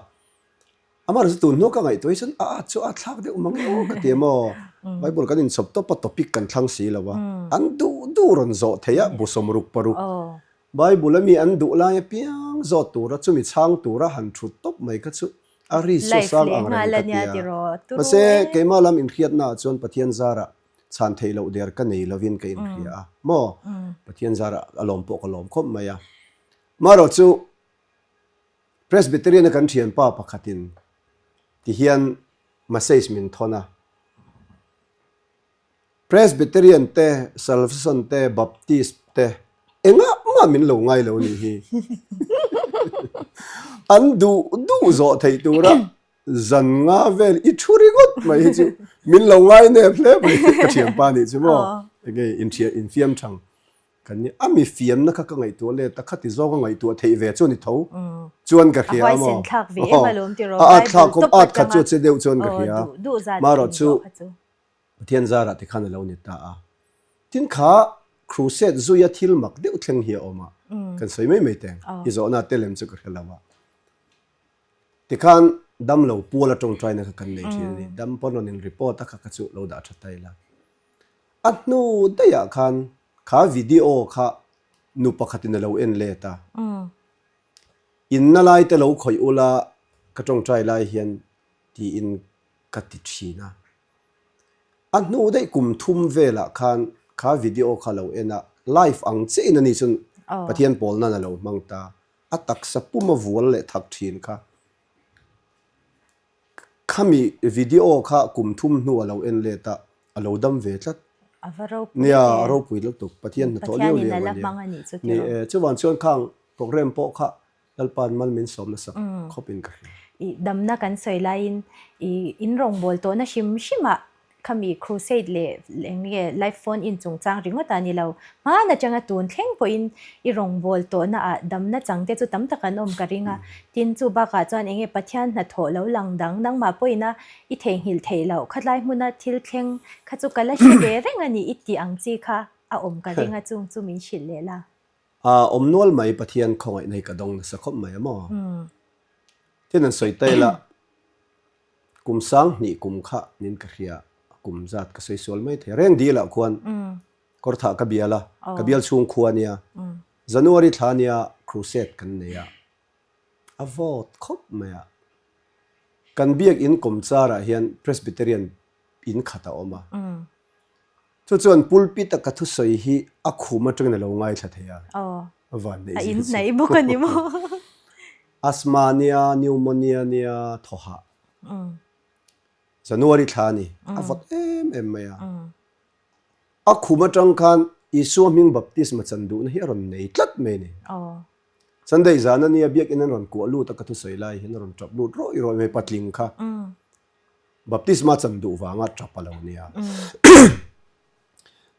Amaherawhchu tun hnu ka ngaihtuah hi chuan a at chu a thlak deuh mang emaw ka ti emaw Bible kan inchawp tawp a topic kan thlang si lo a. An duh duh rawn zawh theih a bu sawmruk paruk Bible a mi an duh lai apiang zawt tura chumi chhang tura han thut tawp mai kha chu a risk chu a sang ang reng ka ti a. Mahse keimah lam inhriatna ah chuan Pathian zarah chhan theih loh der ka nei lovin ka inhria a maw? Pathian zarah a lawm pawh ka lawm khawp mai a. Marawh chu Presbyterian a kan thianpa pakhatin tihian message min thawn a. Presbyterian te, Salvation te, Baptist te engah mah min lo ngai lo nih hi. An duh duh zawh theih tura zan nga vel i thu ringawt mai hi chu min lo ngai nep hle mai ka thianpa nih chu maw. Enge inthian infiam thang Kan ni a mi fiamna kha ka ngaihtuah let a, khati zawng a ngaihtuah theih ve chu a ni tho chuan ka hria a maw? A at thlak kawm at khat chu a che deuh chuan ka hria marawh chu Pathian zarah ti khan a lo ni ta a. Tin kha crusade zuia thil mak deuh thleng hi a awm a, kan sawi mai mai teng i zawhna te lem chu ka hre lo a. Tikhan damlo puala tawngtaina kha kan nei thin a ni, dam pawn rawn in report a kha kha chu lo dah tha ta ila. A hnu daihah khan kha video kha nu pakhatin a lo en let a, Inna lai te lo khawih ula ka tawngtai lai hian tiin ka ti thin a. A hnu daih kum thum velah khan kha video kha lo en a, live ang chiahin ani chuan Pathian pawl nan a lo hmang ta. A taksa pum a vual leh thak thin kha. Khami video kha kum thum hnu a lo en let a, a lo dam ve tlat. A va ropui Nia, a ropui lutuk. Pathian hnathawh liau Pathianin liau a a la nia. hmang a nih chu Ni tiraw. e, chuvan chuan khang program pawh kha Lalpa'n mal min sawm nasa khawpin ka hria. I damna kan sawi laiin i in rawngbâwl tawhna hrim hrimah Khami crusade leh eng nge live phone in chungchang ringawt a ni lo. Hmaan atanga tun thleng pawhin i rawngbâwl tawhna ah damna chang te chu tam tak an awm ka ring a. Tin, chu bakah chuan eng nge Pathian hnathawh lo lang dang nangmah pawhin a i theihnghilh theih loh. Khatlai hmuna thil thleng kha chu ka la hre ve reng a ni i tih ang chi kha a awm ka ring a chung chu min hrilh leh la. A awm nual mai Pathian khawngaihna hi ka dawng nasa khawp mai a maw? Tin an sawi ta ila. Kum sang hnih kum kha nin ka hria, kum zat ka sawi sual mai thei. Reng dil ah khuan kawr thah ka bial a, ka bial chhung khua nia. January thla nia crusade kan nei a, a vawt khawp mai a. Kan biakinn kawmchar ah hian Presbyterian in khat a awm a. Chu chuan pulpit a ka thusawi hi a khum atangin a lo ngaithla thei a. A van neih A zia in chu. hnaih bawk a ni maw? Asthma nia, pneumonia nia thaw hah. January thla a ni. A vawt em em mai a. A khum atang khan Isua hming baptisma chan duhna hi a rawn nei tlat mai a ni. Sunday zan a nia biakinn an rawn kuah lut a ka thusawi lai hian a rawn tap lut rawih rawih mai patling kha. Baptisma chan duh vanga tap a lo nia.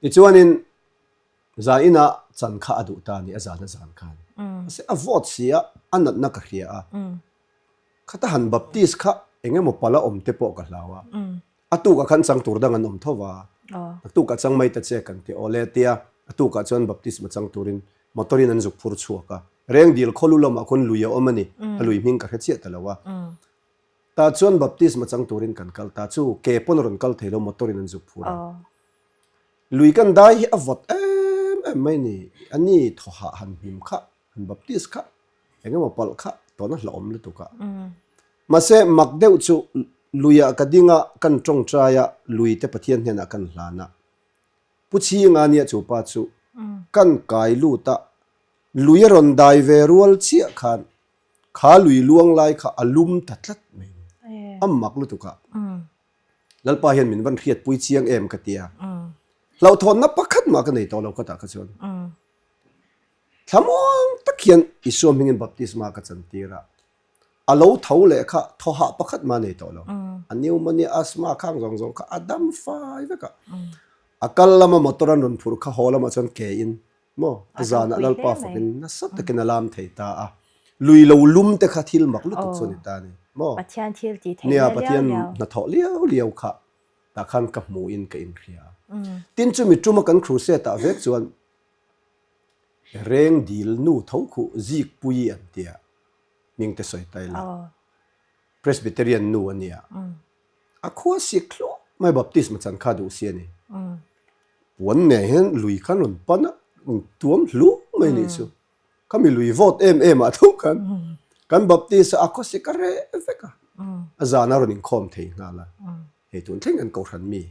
Tichuanin zan inah chan kha a duh ta a ni, a zan a zan khan. Mahse a vawt si a, a natna ka hria a. Khata han baptist kha eng emaw pala awm te pawh ka hlau a. A tukah khan chang tur dang an awm tho va. A tukah chang mai ta che kan ti awle a tia, a tukah chuan baptisma chang turin motor in an zuk phur chhuak a. Rengdil khawlu lamah khawn lui a awm a ni, a lui hming ka hre chiah ta lo a. Tah chuan baptisma chang turin kan kal ta chu ke pawn a rawn kal thei lo motor in an zuk phur a. Lui kan dai hi a vawt em em mai ni. A ni thaw hah han hnim kha, han baptist kha, eng emaw palh kha tawna hlauhawm lutuk a. Mahse mak deuh chu luiah ka ding a, kan tawngtai a, lui te Pathian hnenah kan hlan a. Pu Chhinga nia chu pa chu kan kai lut a, lui a rawn dai ve rual chiah khan Kha lui luang lai kha a lum ta tlat mai ni. A mak lutuk a. Lalpa hian min van hriatpui chiang em ka tia. Hlauhthawnna pakhat mah ka nei tawh lo ka tah kha chuan. Thlamuang tak hian Isua hmingin baptisma ka chantir a. A lo tho leh kha thawhah pakhat mah nei tawh lo. A pneumonia, asthma khang zawng zawng kha a dam fai vek a. A kal lama motor an rawn phurh kha haw lamah chuan ke in Maw? A zanah Lalpa fakin nasa takin a lam thei ta a. Lui lo lum te kha thil mak lutuk chu a ni ta a ni. Maw? Pathian thil tih theih Nia, liau Pathian liau. hnathawh liau liau kha. Tah khan ka hmuhin ka inhria a. Tin chumi tuma kan crusade ah vek chuan reng dil nu tho khuh Zikpuii an tia hming te sawi ta ila. Presbyterian nu a nia. A khua sik hluah mai baptisma chan kha duh si a ni. Puan nen hian lui khan rawn pan a, rawn tuam hluah mai a nih chu. Khami lui vawt em em ah tho khan kan baptist a khaw sik a reh vek a, a zan a rawn inkhawm thei nghal a. Hei tun thleng kan kohhran mi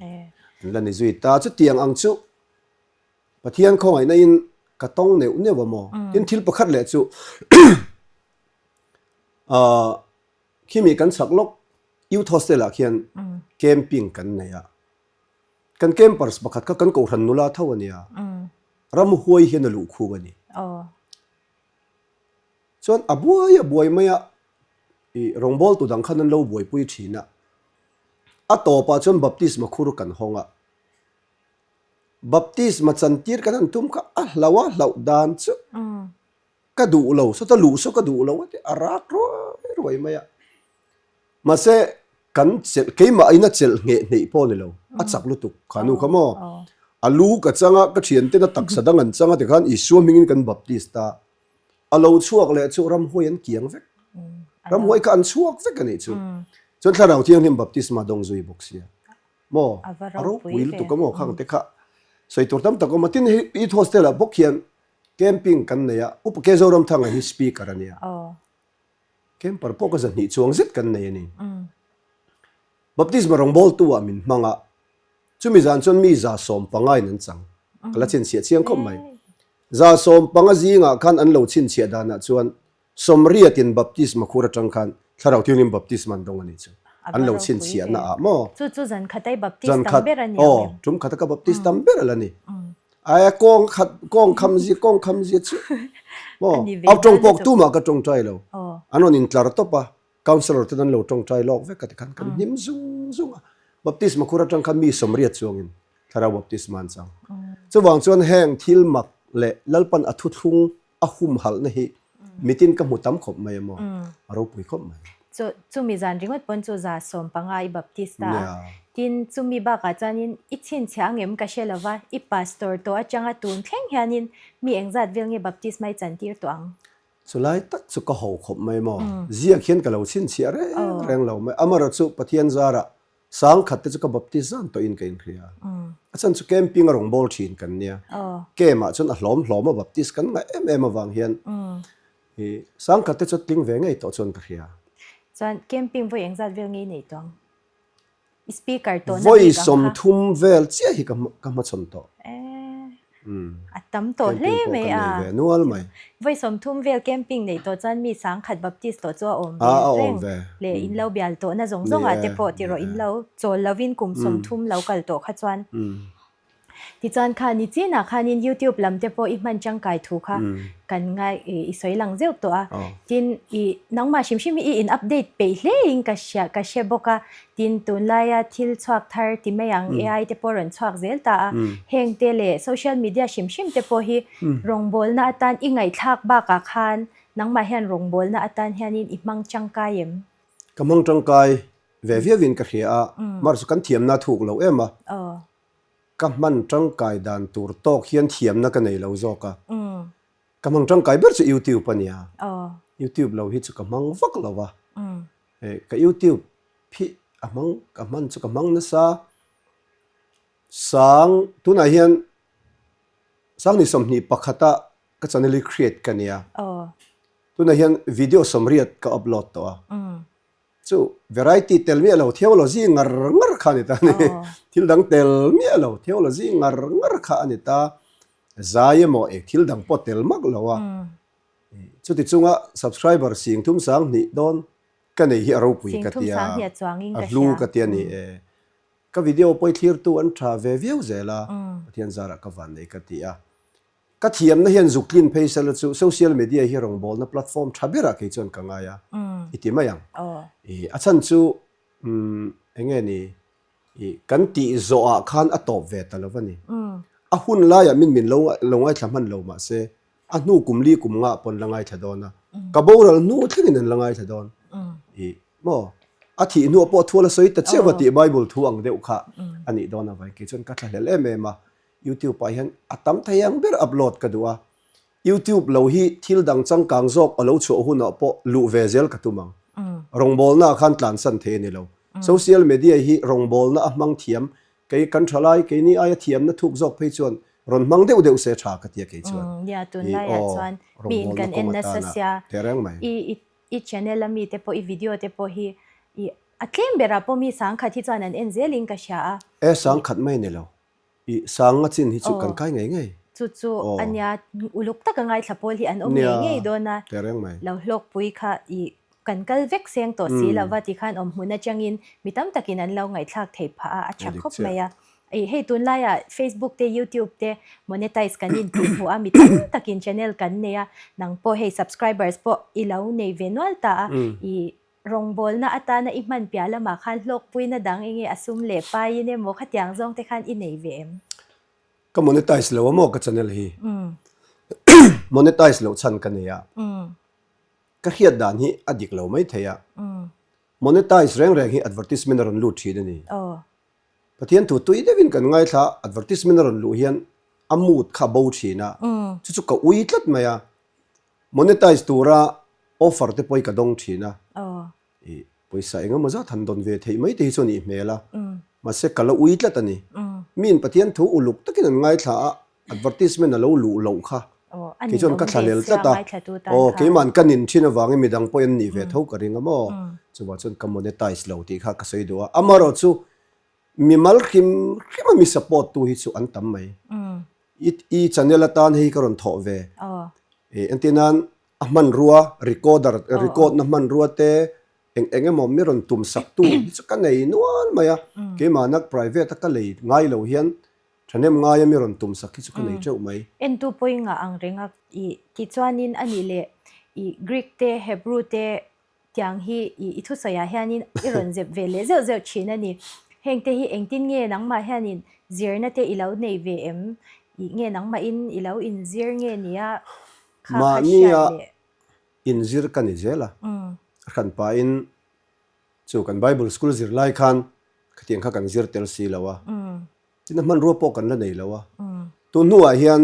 an la ni zui ta. Chutiang ang chu Pathian khawngaihna in ka tawng neuh neuh a maw? Tin thil pakhat leh chu ah khimi kan chhak lawk Youth Hostel ah khian camping kan nei a. Kan campers pakhat kha kan kohhran nula tho a nia. Ramhuai hian a luh khum a ni. Chuan a buai a buai mai a, ih rawngbawltu dang khan an lo buaipui thin a. A tawpah chuan baptisma khur kan hawng a. Baptisma chantir kan han tum kha a hlauh a hlauh dan chu ka duh lo, sawta luh saw ka duh lo a ti a rak ruai ruai mai a. Mahse kan chelh keimah in a chelh ngheh hneih pawh a ni lo, a chak lutuk kha nu kha maw? A lu ka chang a, ka thianten a taksa dang an chang a tikhan Isua hmingin kan baptist a, a lo chhuak leh chu ramhuai an kiang vek, ramhuai kha an chhuak vek a nih chu. Chuan Thlarau Thianghlim baptisma dawng zui bawk sia maw? A ropui lutuk a maw khang te kha sawi tur tam tak a awm a, tin hei Youth Hostel ah bawk hian camping kan nei a, Upa K Zoramthanga hi speaker a nia. Camper pawh ka zahnih chuang zet kan nei a ni. Baptisma rawngbawltu ah min hmang a, chumi zan chuan mi 150 in an chang. Ka la chhinchhiah chiang khawp mai. 150 zingah khan an lo chhinchhiah danah chuan 80 in baptisma khur atang khan Thlarau Thianghlim baptisma an dawng a ni chu. An lo chhinchhiahna ah maw? Chu chu zan khatai baptist tam ber a ni ang em? Aw, tum khata ka baptist tam ber a la ni. Aia kawng khat kawng kham zia kawng kham zia chu maw au tawng pawk tumah ka tawngtai lo an rawn intlar tawp a councillor ten an lo tawngtai lawk vek a tikhan kan hnim zung zung a baptisma khur atang khan mi 80 chuangin thlarau baptisma an chang chuvang chuan heng thil mak leh Lalpan a thuthlung a humhalhna hi mitin ka hmu tam khawp mai a maw? A ropui khawp mai. Chu chumi zan ringawt pawn chu 150 i Baptist ta a. Tin, chumi bakah chuanin i chhinchhiah angem ka hre lova, i pastor tawh atanga tun thleng hianin mi engzat vel nge Baptist mai chantir tawh ang? Chulai tak chu ka ho khawp mai maw? Ziak hian ka lo chhinchhiah reng reng lo mai. Amaherawhchu chu Pathian zarah Sangkhat te chu ka baptist zan tawhin ka inhria. A chhan chu camping a rawn bawl thin kan nia. Camp ah chuan a hlawm hlawm a baptist kan ngah em em avang hian i sangkhat te chu tling ve ngei tawh chuan ka hria. Chuan camping vawi engzat vel ngei nei tawh ang? I speaker tawhna bik ang kha. Vawi 30 vel chiah hi ka hmachhawn tawh. A tam tawh hle mai a. Camping pawh ka nei ve nual mai. Vawi 30 vel camping neih tawh chuan mi 10,000 Baptist tawh chu a awm ve reng leh in lo bial tawhna zawng zawng ah te pawh ti rawh in lo chawl lovin kum 30 lo kal tawh kha chuan tichuan kha ni chinah khanin YouTube lam te pawh i hman tangkai thu kha kan ngai i sawi lang zeuh tawh a. Tin i nangmah hrim hrim hi i in update peih hle in ka hria ka hre bawk a. Tin, tunlaia thil chhuak thar ti mai ang AI te pawh rawn chhuak zel ta a, heng te leh social media hrim hrim te pawh hi rawngbawlna atan i ngaihthlak bakah khan nangmah hian rawngbawlna atan hianin i hmang tangkai em? Ka hmang tangkai ve viauin ka hria a, mahse kan thiamna a thuk lo em a, ka hman tangkai dan tur tawk hian thiamna ka nei lo zawk a, ka hmang tangkai ber chu YouTube a nia, YouTube lo hi chu ka hmang vak lo va. Ka YouTube phih a hmang ka hman chu ka hmang nasa sang tunah hian sangni 21 a ka channel hi create ka nia tunah hian video 80 ka upload tawh a chu variety tel miah lo theology ngar ngar kha a ni ta a ni thil dang tel miah lo theology ngar ngar kha a ni ta zai emaw eng thil dang pawh tel mak lo a. Chuti chunga subscriber 32,000 dawn ka nei hi a ropui ka tia, a hlu ka tia ni e. Ka video pawh i thlirtu an tha ve viau zel a, Pathian zarah ka van nei ka ti a. Ka thiamna hian zuk tlin phei sela chu social media hi rawngbawlna platform tha berah kei chuan ka ngai a, i ti mai ang. A chhan chu eng nge ni I kan tih zawhah khan a tawp ve ta lo a ni. A hun laiah min min lo lo ngaithla hman lo mah se, a hnu kum li kum ngah pawn la ngaithla dawn a, ka boral hnu thlengin an la ngaithla dawn. I maw? A thih hnuah pawh thu a la sawi ta chiah va tih Bible thu ang deuh kha a nih dawn avangin kei chuan ka thlahlel em em a. YouTube ah hian a tam thei ang ber upload ka duh a. YouTube lo hi thil dang changkang zawk a lo chhuah hunah pawh luh ve zel ka tum ang. Rawngbawlna ah khan tlansan thei a ni lo. Social media hi rawngbawlna a hmang thiam Kei kan tha lai, keini aia thiamna thuk zawk phei chuan rawn hmang deuh deuh se tha ka tia kei chuan. Nia, tunlaiah chuan mi in kan en nasa sia, i i channel a mi te pawh i video te pawh hi i a tlem berah pawh mi sangkhat hi chuan an en zelin ka hria a. E sangkhat mai ni lo, i sanga chin hi chu kan kai ngei ngei. Chu chu a nia, uluk taka ngaithla pawl hi an awm ngei ngei dawn a, lo hlawkpui kha i Kan kal vek seng tawh si lo va tikhan awm hmun atangin mi tam takin an lo ngaihthlak theih phah a, a tha khawp mai a. Ih hei tunlaiah Facebook te YouTube te monetize kan intih hmuh a, mi tam takin channel kan nei a, nang pawh hei subscribers pawh i lo nei ve nual ta a, ih rawngbawlna atana i hman piah lamah khan hlawkpuina dang enge a sum leh paiin emaw khatiang zawng te khan i nei ve em? Ka monetize lo a maw ka channel hi? Monetize loh chhan ka nei a. Ka hriat dan hi a dik lo mai thei a. Monetize reng reng hi advertisement a rawn lut thin a ni. Pathian thu tui deuhin kan ngaithla a, advertisement a rawn luh hian a mood kha a bo thin a, chu chu ka ui tlat mai a. Monetize tura offer te pawh hi ka dawng thin a. I pawisa eng emaw zat han dawn ve theih mai te hi chuan i hmel a, mahse ka la ui tlat a ni. Miin Pathian thu uluk takin an ngaithla a, advertisement a lo luh loh kha kei chuan ka thlahlel tlat a, aw keima'n ka nin thin avangin midang pawhin an nih ve tho ka ring a maw, chuvang chuan ka monetize lo tih kha ka sawi duh a, amaherawhchu mimal hrim hrim a mi support tu hi chu an tam mai. I channel atan hei ka rawn thawh ve, entir nan A hmanrua, recorder, record na hmanrua te eng eng emaw mi rawn tum sak tu hi chu ka nei nual mai a, keimahna private a ka lei ngai lo hian thahnem ngaia mi rawn tum sak hi chu ka nei teuh mai. Entu pawingah ang reng a i tichuanin a nih leh i Greek te Hebrew te Tiang hi i i thusawiah hianin i rawn zep ve leh zeuh zeuh thin a ni. Hengte hi engtin nge nangmah hianin zirna te i lo nei ve em? I nge nangmahin i lo inzir nge nia kha kha hriat Mahnia leh. inzir ka ni zel a, a hranpain chu kan Bible school zir lai khan khatiang kha kan zir tel si lo a, tin a hmanrua pawh kan la nei lo a. Tun hnuah hian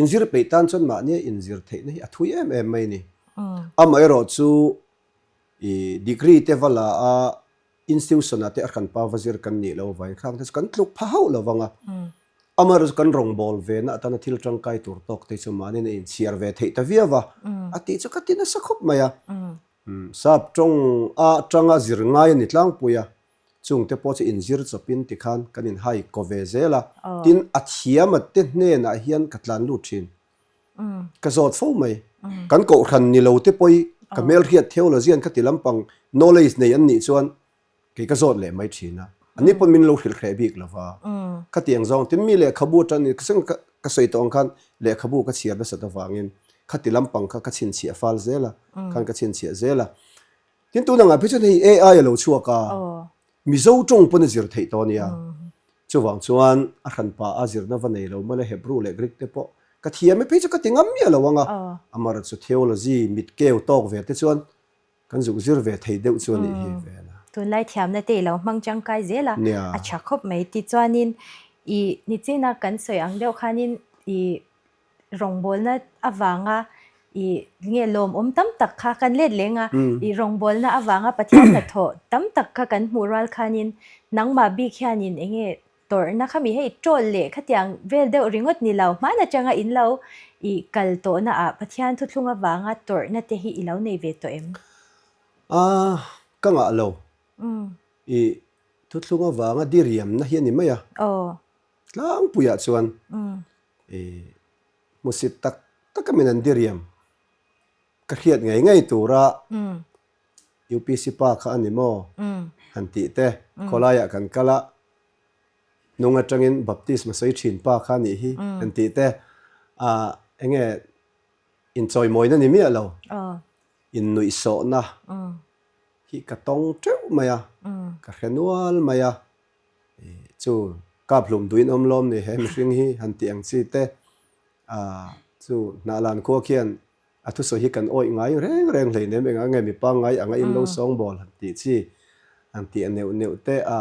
Inzir peih tan chuan mahnia inzir theihna hi a thui em em mai a ni. Amaherawh chu i degree te va la a, institution ah te a hranpa va zir kan nih loh avangin khang te chu kan tluk pha hauh lo vang a. Amaherawh chu kan rawngbâwl vena atana thil tangkai tur tawk te chu mahniin a inchhiar ve theih ta viau va, a tih chu ka ti nasa khawp mai a. Sap tawng atanga zir ngai a ni tlangpui a, Chungte pawh chu inzir chawpin tikhan kan inhai ko ve zel a, tin a thiama te hnenah hian ka tlan lut thin. Ka zawt fo mai. Kan kohhran ni lo te pawh hi ka hmelhriat theology an ka ti lampang knowledge nei an nih chuan kei ka zawt leh mai thin a. Ani pawn min lo hrilh hreh bik lo va. Khatiang zawng tin mi lehkhabu atangin ka sawi tawh ang khan lehkhabu ka chhiar nasat avangin khati lampang kha ka chhinchhiah fal zel a, khan ka chhinchhiah zel a. Tin tun angah phei chuan hei AI a lo chhuak a, Mizo tawng pawn a zir theih tawh a nia. Chuvang chuan a hranpa a zirna va nei lo mawle Hebrew leh Greek te pawh ka thiam e phei chu ka ti ngam miah lo ang a. Amaherawhchu chu theology mit keu tawk ve te chuan kan zuk zir ve thei deuh chu a nih hi ve na. Tunlai thiamna te i lo hmang tangkai zel a, a tha khawp mai. Tichuanin i nichina kan sawi ang deuh khanin i Rawngbawlna avanga i nge lawmawm tam tak kha kan let leng a, i rawngbawlna avanga Pathian hnathawh tam tak kha kan hmuh rual khanin nangmah bik hianin eng nge tawrhna kha mi hei troll leh khatiang vel deuh ringawt ni lo, hman atanga in lo i kal tawhna ah Pathian thuthlung avanga tawrhna te hi i lo nei ve tawh em? A, ka ngah lo. I thuthlung avanga diriamna hi a ni mai a. Tlangpuiah chuan I hmusit tak tak a min an diriam ka hriat ngei ngei tura UPC pa kha a ni maw han tih te khawlaiah kan kal a, hnung atangin baptisma sawi thin pa kha a nih hi han tih te ah eng nge inchawimawina ni miah lo innuihsawhna hi ka tawng teuh mai a, ka hre nual mai a. Chu kap hlum duin awm lawm ni he mihring hi han tih ang chi te chu hnahlan khua khian a thusawi hi kan awih ngai reng reng hleinem engah nge mi pangngai anga in lo sawngbawl han tih chi. An tih a neuh neuh te a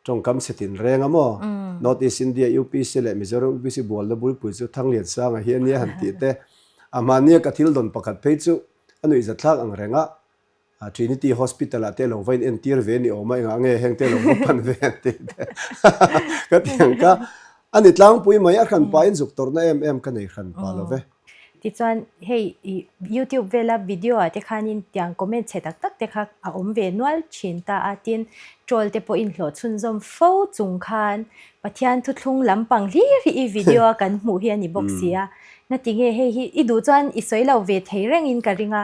tawngkam chhe tin reng a maw? North East India UPC leh Mizoram UPC bualna bulpui chu Thangliansanga hi a nia han tih te. A hmahnia ka thil dawn pakhat phei chu a nuihzathlak ang reng a, Trinity Hospital ah te lo va in entir ve ni awm a, engah nge heng te lo va pan ve an tih te ka ti ang ka. A ni tlangpui mai, a hran pahin zuk tawrhna em em ka nei hran pah lo ve. Tichuan hei i YouTube vela video ah te khanin tiang comment chhe tak tak te kha a awm ve nual thin ta a, tin troll te pawhin hlawh chhunzawm fo chung khan Pathian thuthlung lampang hlir hi i video a kan hmuh hi a ni bawk si a. Ngatinge hei hi i duh chuan i sawi lo ve thei rengin ka ring a,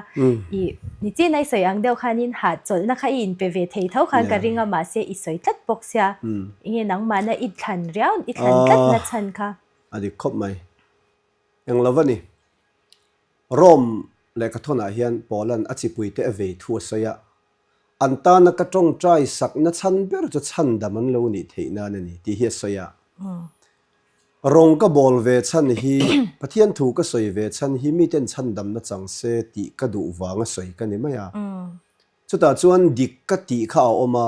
i nichin a i sawi ang deuh khanin hahchawlhna kha i inpe ve thei tho khan ka ring a mahse i sawi tlat bawk sia, enge nangmahna i thlan riau i thlan tlatna chhan kha. A dik khawp mai. Eng lo va ni. Rome lehkhathawnah hian Paula'n a chipuite a vei thu a sawi a, An tana ka tawngtai sakna chhan ber chu chhandam an lo nih theih nan a ni tih hi a sawi a. Rawng ka bawl ve chhan hi, Pathian thu ka sawi ve chhan hi miten chhandamna chang se tih ka duh vanga sawi ka ni mai a. Chutah chuan dik ka tih kha a awm a,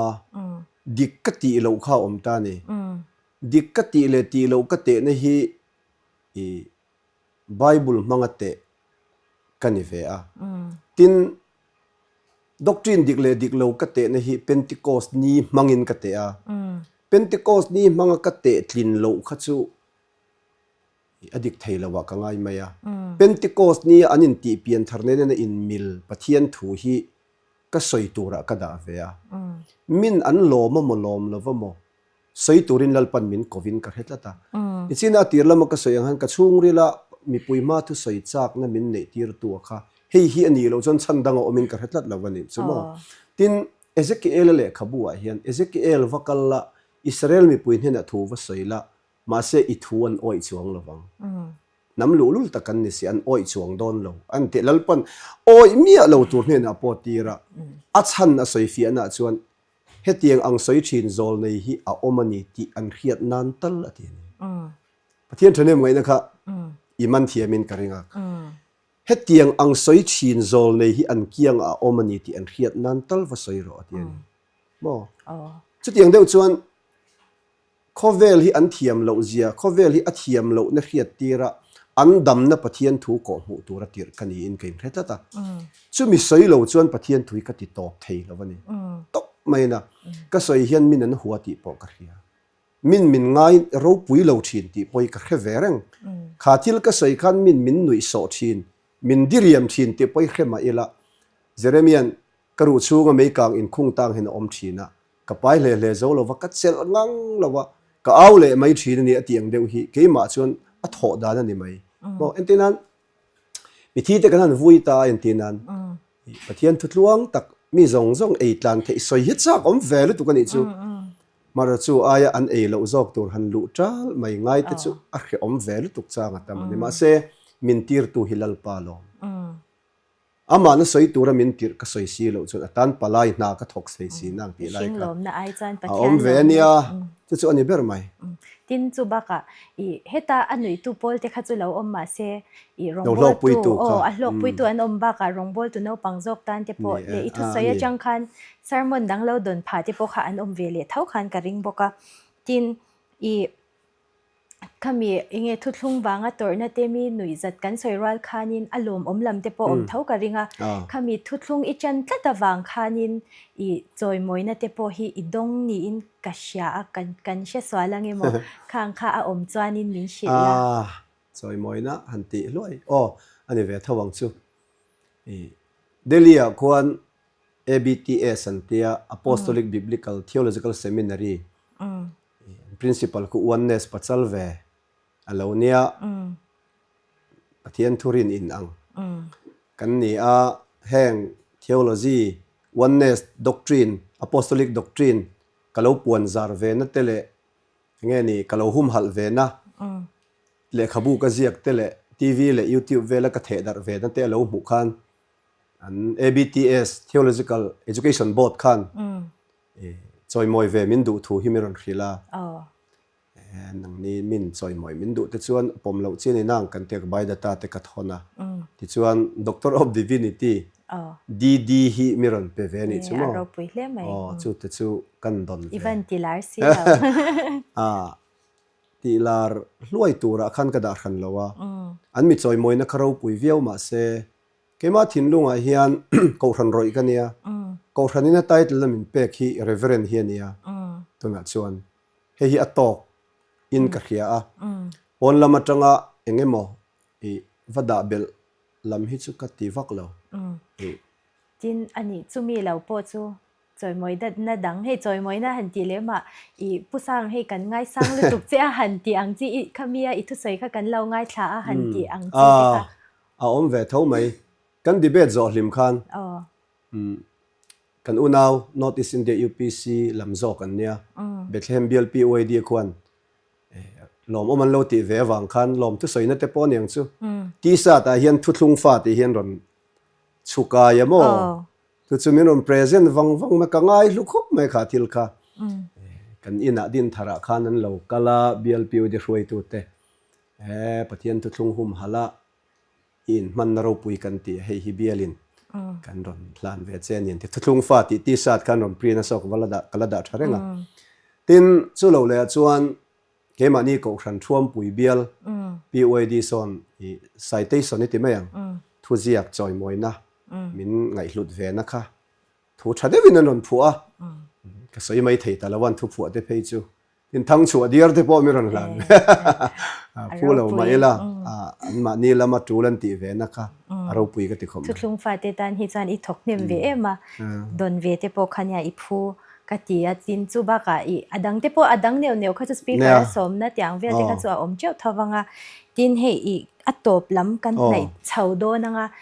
dik ka tih loh kha a awm ta a ni. Dik ka tih leh tih loh ka tehna hi i Bible hmanga teh ka ni ve a. Tin, Doctrine dik leh dik lo ka tehna hi Pentecost ni hmangin ka teh a. Pentecost ni hmanga ka teh tlin loh kha chu a dik thei lo ah ka ngai mai a. Pentecost ni a an intih pian thar nen nen a inmil Pathian thu hi ka sawi turah ka dah ve a. Min an lawm a maw lawm lo va maw Sawi turin Lalpan min kovin ka hre tlat a. Nichina a tir lama ka sawi ang khan ka chhungrila mipui hma thusawi chakna min neih tirtu a kha hei hi a nih loh chuan chhan danga awmin ka hre tlat lo a nih chu maw. Tin, Ezekiel-a lehkhabu ah hian Ezekiel va kal la, Israel mipui hnenah thu va sawi la, mahse i thu an awih chuang lo vang. Hnam luhlul tak an ni si, an awih chuang dawn lo an ti. Lalpan awih miah lo tur hnenah pawh tir a, a chhan a sawi fiahnaah chuan Hetiang ang sawi thin zawl nei hi a awm a ni tih an hriat nan tal a ti a ni. Pathian thahnem ngaihna kha i man thiamin ka ring a. Hetiang ang sawi thin zawl nei hi an kiangah a awm a ni tih an hriat nan tal va sawi rawh a ti a ni. Maw? Chutiang deuh chuan Khawvel hi an thiam loh zia, khawvel hi a thiam lohna hriat tir a, an damna Pathian thu kawh hmuh tura tirh ka niin ka inhre tlat a. Chumi sawi lo chuan Pathian thu hi ka ti tawp thei lo a ni. Tawp mai na, ka sawi hian min an hua tih pawh ka hria. Min min ngai ropui lo thin tih pawh hi ka hre ve reng. Kha thil ka sawi khan min min nuih sawh thin, min diriam thin tih pawh hi hre mah ila, Jeremia'n ka ruh chhunga meikang inkhung tang hian a awm thin a, Ka pai hle hle zo lo va, ka chelh ngang lo va, ka au leh mai thin a ni a tih ang deuh hi keimah chuan a thawh dan a ni mai. Maw entir nan mithi te kan han vui ta a entir nan Pathian thutluang tak mi zawng zawng ei tlan theih sawi hi chak awm ve lutuk a nih chu. Mara chu aia an ei loh zawk tur han luh tal mai ngai te chu a hrehawm ve lutuk chang a tam a ni. Mahse min tirtu hi Lalpa lawm. Amahna sawi tura min tirh ka sawi si loh chuan a tan palai hna ka thawk thei si nang tih lai kha a awm ve a nia, chu chu a ni ber mai. Tin, chu bakah i heta a nuihtu pawl te kha chu lo awm mah se i rawngbawltu aw a hlawkpuitu an awm bakah rawngbawltu naupang zawk tan te pawh leh i thusawi atang khan sermon dang lo dawn phah te pawh kha an awm ve leh tho khan ka ring bawk a. Tin, i Khami enge thuthlung vanga tawrhna te mi nuihzat kan sawi rual khanin a lawmawm lam te pawh awm tho ka ring a, khami thuthlung i chan tlat avang khanin i chawimawina te pawh hi i dawng niin ka hria a, kan kan hre sual ang emaw khang kha a awm chuanin min hrilh la. Chawimawina han tih hluai aw a ni ve tho ang chu. I Delhi ah khuan ABTS an tia Apostolic Biblical Theological Seminary Principal khu Oneness pachal ve a lo nia, Pathian thurin in ang kan ni a, heng theology, Oneness doctrine, Apostolic doctrine ka lo puan zar ve na te leh enge ni ka lo humhalh ve na lehkhabu ka ziak te leh TV leh YouTube vela ka theh darh ve na te a lo hmuh khan an ABTS Theological Education Board khan Chawimawi ve min duh thu hi min rawn hrilh a, nangni min chawimawi min duh te chuan pawm loh chi a ni nang kan tia ka biodata te ka thawn a, tichuan Doctor of Divinity. DD hi mi rawn pe ve a nih chu maw? A ropui hle mai. Aw, chu te chu kan dawn ve. I van ti lar si lo. A, tih lar hluai turah khan ka dah hran lo a. An mi chawimawina kha ropui viau mah se, keimah thinlungah hian Kohhran rawih ka nia. Kohhranin a title a min pek hi Reverend hi a nia. Tunah chuan hei hi a tawk in ka hria a. Pawn lam atanga eng emaw i va dah belh lam hi chu ka ti vak lo. Tin, a nih chumi lo pawh chu chawimawi datna dang, hei chawimawina han tih leh mah i Pu Sang hei kan ngaisang lutuk che a han tih ang chi i khami a i thusawi kha kan lo ngaithla a han tih ang chi te kha. A awm ve tho mai. Kan debate zawh hlim khan kan unau North East India UPC lam zawk an nia, Bethlehem Bial PYD khuan Lawmawm an lo tih ve avang khan lawm thusawina te pawh aniang chu. T-shirt ah hian thuthlung fa tih hian rawn chhukai a maw? Chu chu min rawn present vang vang mai, ka ngai hlu khawp mai kha thil kha. Kan inah Dintharah khan an lo kal a, BLPUD hruaitute Pathian thuthlung humhalh a i inhmanna ropui kan ti a, hei hi bialin kan rawn hlan ve che a ni an ti. Thuthlung fa tih t-shirt khan rawn print a saw ka va la dah ka la dah tha reng a. Tin, chu lo leh ah chuan keimahni Kohhran Thuampui bial PYD sawn i citation i ti mai ang, thuziak chawimawina min ngaihhlut ve na kha thu tha deuhin an rawn phuah a, ka sawi mai thei ta lo an thuphuah te phei chu. In thang chhuah diar te pawh mi rawn hlan phu lo mah ila an mahni lama tul an tih ve na kha a ropui ka ti khawp mai. Thuthlung fate tan hi chuan i thawk hnem ve em a, dawn ve te pawh kha nia i phu ka ti a, tin chu bakah i a dang te pawh a dang neuh neuh kha chu speaker a sawmna tiang vel te kha chu a awm teuh tho vang a, tin hei i a tawp lam kan hnaih chho dawn ang a,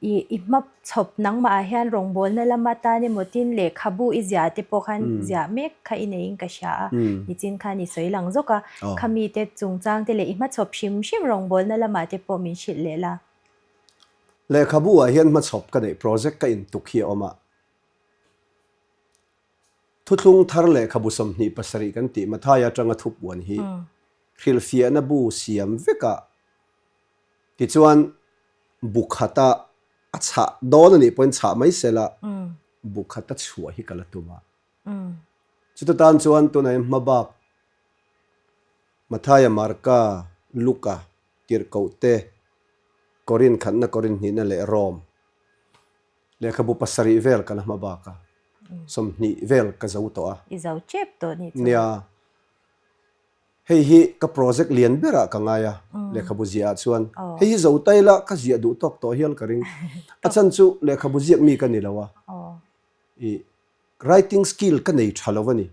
I i hma chhawp nangmah ah hian rawngbawlna lama tan emaw tin lehkhabu i ziah te pawh khan ziah mek kha i neiin ka hria a, nichin khan i sawi lang zawk a, khami te chungchang te leh i hmachhawp hrim hrim rawngbawlna lamah te pawh min hrilh leh la. Lehkhabu ah hian hmachhawp ka neih project ka intuk hi a awm a, Thuthlung thar lehkhabu 27 kan tih Mathaia atanga thupuan hi hrilhfiahna bu siam vekah Tichuan, bu khata a chhah dawn a nih pawhin chhah mai sela, bu khata chhuah hi ka la tum a. Chuta tan chuan tunah hian hmabak Mathaia, Marka, Luka, Tirhkohte, Korin khatna, Korin hnihna leh Rom lehkhabu pasarih vel ka la hmabak a, 20 vel ka zo tawh a. I zo tep tawh nih chu. Nia. Hei hi ka project lian berah ka ngai a, lehkhabu ziah ah chuan. Hei hi zo ta ila ka ziah duh tawk tawh hial ka ring. A chhan chu lehkhabu ziak mi ka ni lo a, i writing skill ka nei tha lo a ni.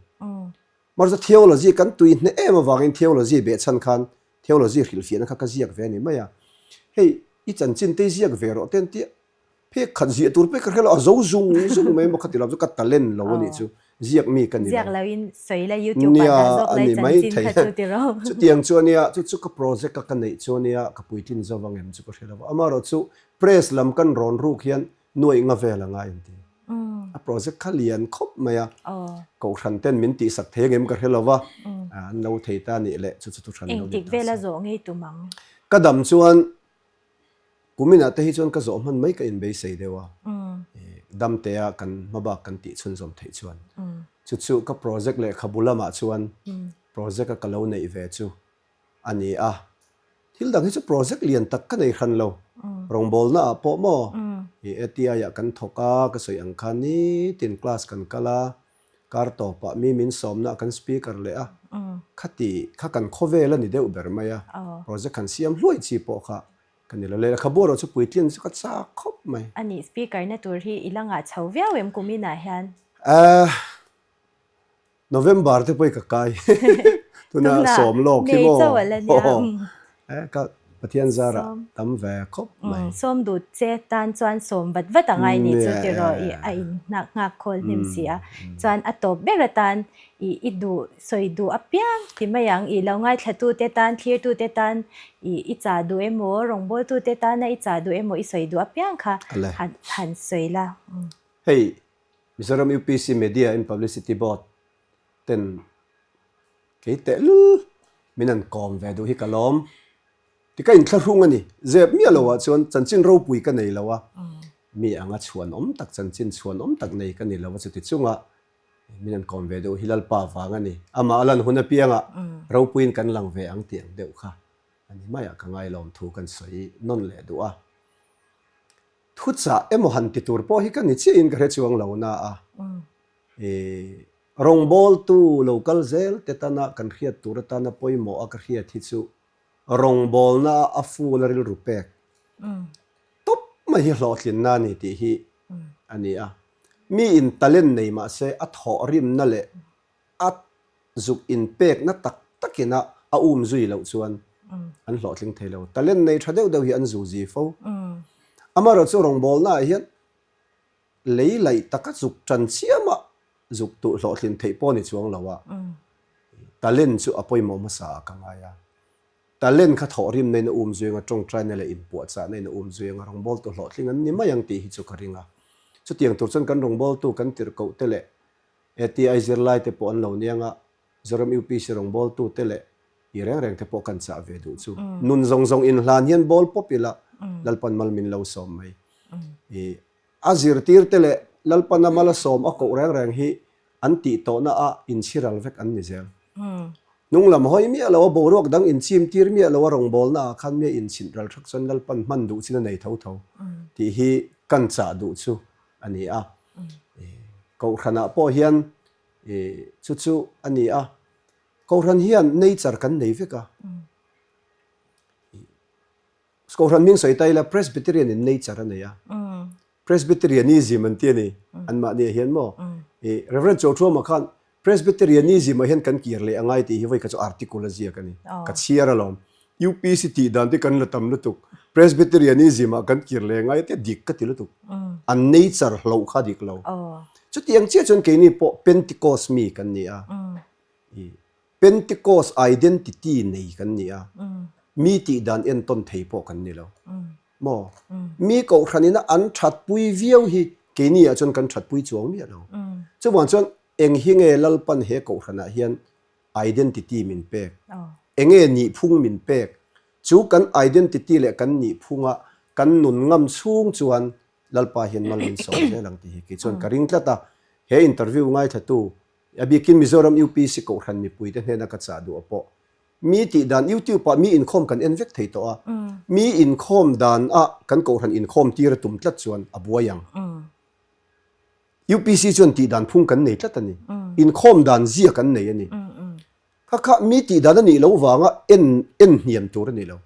Mahse theology kan tui hneh em avangin theology behchhan khan theology hrilhfiahna kha ka ziak ve a ni mai a. Hei i chanchin te i ziak ve rawh te an tia. Phek khat ziah tur pek ka hre lo, a zo zung zung mai maw khati lam chu ka talent lo a nih chu, ziak mi ka ni lo. Ziak lo in sawi la YouTube ah dah zawk lai chanchin kha chu ti rawh. Chutiang chu a nia, chu chu ka project a ka neih chu a nia, ka puitlin zo vang em chu ka hre lo va. Amaherawh chu press lam kan rawn ruk hian nuaih nga vel a ngai an ti. A project kha lian khawp mai a, Kohhran ten min tihsak thei angem ka hre lo va, an lo thei ta nih leh chu chu thuhran lo ni ta se. Engtik vela zawh ngei tum ang? Ka dam chuan Kuminah te hi chuan ka zawh hman mai ka inbeisei deuh a, damtea kan hmabak kan tih chhunzawm theih chuan. Chu chu ka project lehkhabu lamah chuan project a ka lo neih ve chu a ni a. Thil dang hi chu project lian tak ka nei hran lo. Rawngbawlna ah pawh maw i ATI ah kan thawk a, ka sawi ang khan nitin class kan kal a, kar tawpah mi min sawmna ah kan speaker leh a, khati kha kan khawvel a ni deuh ber mai a, project han siam hluai chi pawh kha ka ni lo. Lehkhabu erawh chu puitlin chu ka chak khawp mai. A nih, speaker na tur hi i la ngah chho viau em kum inah hian? Ehh, November te pawh i ka kai. Tuna sawm lawk hi maw? Eh, ka Pathian zarah tam ve khawp mai. Sawm duh che tan chuan sawm vat vat a ngai nih chu tiraw i a in nghak nghak khawl hnem si a. Chuan a tawp ber atan i i duh sawi duh apiang ti mai ang i lo ngaithlatu te tan thlirtu te tan i i chah duh emaw rawngbawltu te tana i chah duh emaw i sawi duh apiang kha han han sawi la. Hei Mizoram UPC Media and Publicity Board ten Kei tehlul min an kawm ve duh hi ka lawm. Ti ka inthlahrung a ni. Zep miah lo ah chuan chanchin ropui ka nei lo a. Mi anga chhuanawm tak, chanchin chhuanawm tak nei ka ni lo a, chuti chunga min an kawm ve deuh hi Lalpa vang a ni. Amah a lan hun apiangah ropuiin kan lang ve ang tih ang deuh kha a ni maiah ka ngailawm thu kan sawi nawn leh duh a. Thuchah emaw han ti tur pawh hi ka ni chiahin ka hre chuang lo na a, rawngbawltu lo kal zel te tana kan hriat tur atana pawimawh a ka hriat hi chu rawngbawlna a a full a rilru pek tawp mai hi hlawhtlinna a ni tih hi a ni a. Mi in talent nei mah se a thawhrimna leh a zuk inpekna tak takin a a um zui loh chuan an hlawhtling thei lo. Talent nei tha deuh deuh hi an zu zi fo. Amaherawhchu rawngbawlna ah hian lei laih taka zuk tan chiam a zuk tuh hlawhtlin theih pawh ni chuang lo a, talent chu a pawimawh hmasa ah ka ngai a. Talent kha thawhrimna in a um zui anga tawngtaina leh inpuahchahna in a um zui anga rawngbawltu hlawhtling an ni mai ang tih hi chu ka ring a. Chutiang tur chuan kan rawngbawltu kan tirhkoh te leh ATI zirlai te pawh an lo niang a, Zoram UPC rawngbawltu te leh i reng reng te pawh kan chah ve duh chu. Nun zawng zawng inhlan hian bawl pawp ila Lalpan mal min lo sawm mai. I a zirtir te leh Lalpana mal a sawm a koh reng reng hi an tih tawhna a inchhiral vek an ni zel. Hnung lam hawi miah lo a boruak dang inchim tir miah lo a rawngbawlna ah khan mi a inchhint ral thak chuan Lalpan hman duh chin a nei tho tho tih hi kan chah duh chu a ni a. Kohhranah pawh hian chu chu a ni a. Kohhran hian nature kan nei vek a. Kohhran hming sawi ta ila Presbyterian in nature a nei a. Presbyterianism an ti a ni anmahni ah hian maw. Reverend Chawlthuama khan Presbyterianism ah hian kan kir leh a ngai tih hi vawi kha chu article a ziak a ni. Ka chhiar alawm. UPC tih dan te kan la tam lutuk. Presbyterianism ah kan kir leh ngai tia dik ka ti lutuk. An nature hloh kha dik lo. Chutiang chiah chuan keini pawh Pentecost mi kan ni a. Pentecost identity nei kan ni a, mi tih dan entawn thei pawh kan ni lo. Maw? Mi kohhran ina an thatpui viau hi keini ah chuan kan thatpui chuang miah lo. Chuvang chuan eng hi nge Lalpan he kohhran ah hian identity min pek? Enge nihphung min pek? Chu kan identity leh kan nihphung ah kan nun ngam chhung chuan Lalpa hian mal min sawm zel ang tih hi kei chuan ka ring tlat a. He interview ngaithlatu A bikin Mizoram UPC Kohhran mipuite hnena ka chah duh a pawh. Mi tih dan YouTube ah mi inkhawm kan en vek thei tawh a. Mi inkhawm dan ah kan Kohhran inkhawm tir a tum tlat chuan a buai ang. UPC chuan tih dan phung kan nei tlat a ni. Inkhawm dan zia kan nei a ni. Kha kha mi tih dan a nih loh vanga en en hniam tur a ni lo.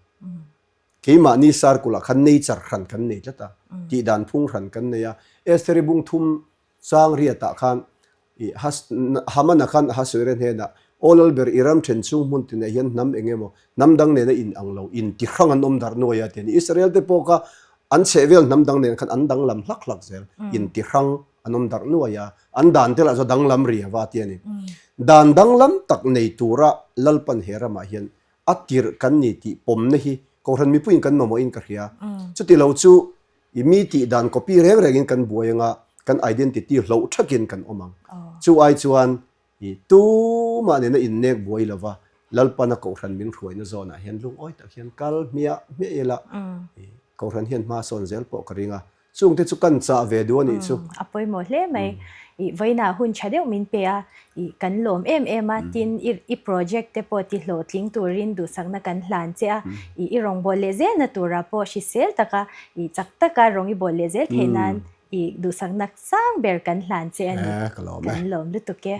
Keimahni circle ah khan nature hran kan nei tlat a. Tih dan phung hran kan nei a. Estheri bung thum Chang riatah khan i Hamana khan Ahasuera hnenah, Aw Lalber, i ram then chung hmun tinah hian hnam eng emaw, hnam dang nena in ang lo, in ti hrang an awm darh nuai a ti a ni. Israel te pawh kha an chhehvel hnam dang nen khan an danglam hlak hlak zel, in ti hrang an awm darh nuai a, an dan te lah chu danglam ria va ti a ni. Dan danglam tak nei tura Lalpan he ramah hian a tirh kan ni tih pawmna hi Kohhran mipuiin kan mamawhin ka hria. Chuti lo chu I mi tih dan copy reng rengin kan buai anga kan identity hloh thakin kan awm ang. Chu ai chuan i tumah nena innek buai lova Lalpana Kohhran min hruaina zawnah hian lungawi tak hian kal hmiah hmiah ila i Kohhran hian hma sawn zel pawh ka ring a. Chungte chu kan chah ve duh a nih chu. A pawimawh hle mai. I vawiinah hun tha deuh min pe a, i kan lawm em em a, tin i i project te pawh ti hlawhtling turin duhsakna kan hlan che a, i i rawngbâwl leh zelna turah pawh hrisel taka i chak taka rawng i bawl leh zel theih nan i duhsakna sang ber kan hlan che a ni. Ka lawm e. Kan lawm lutuk e.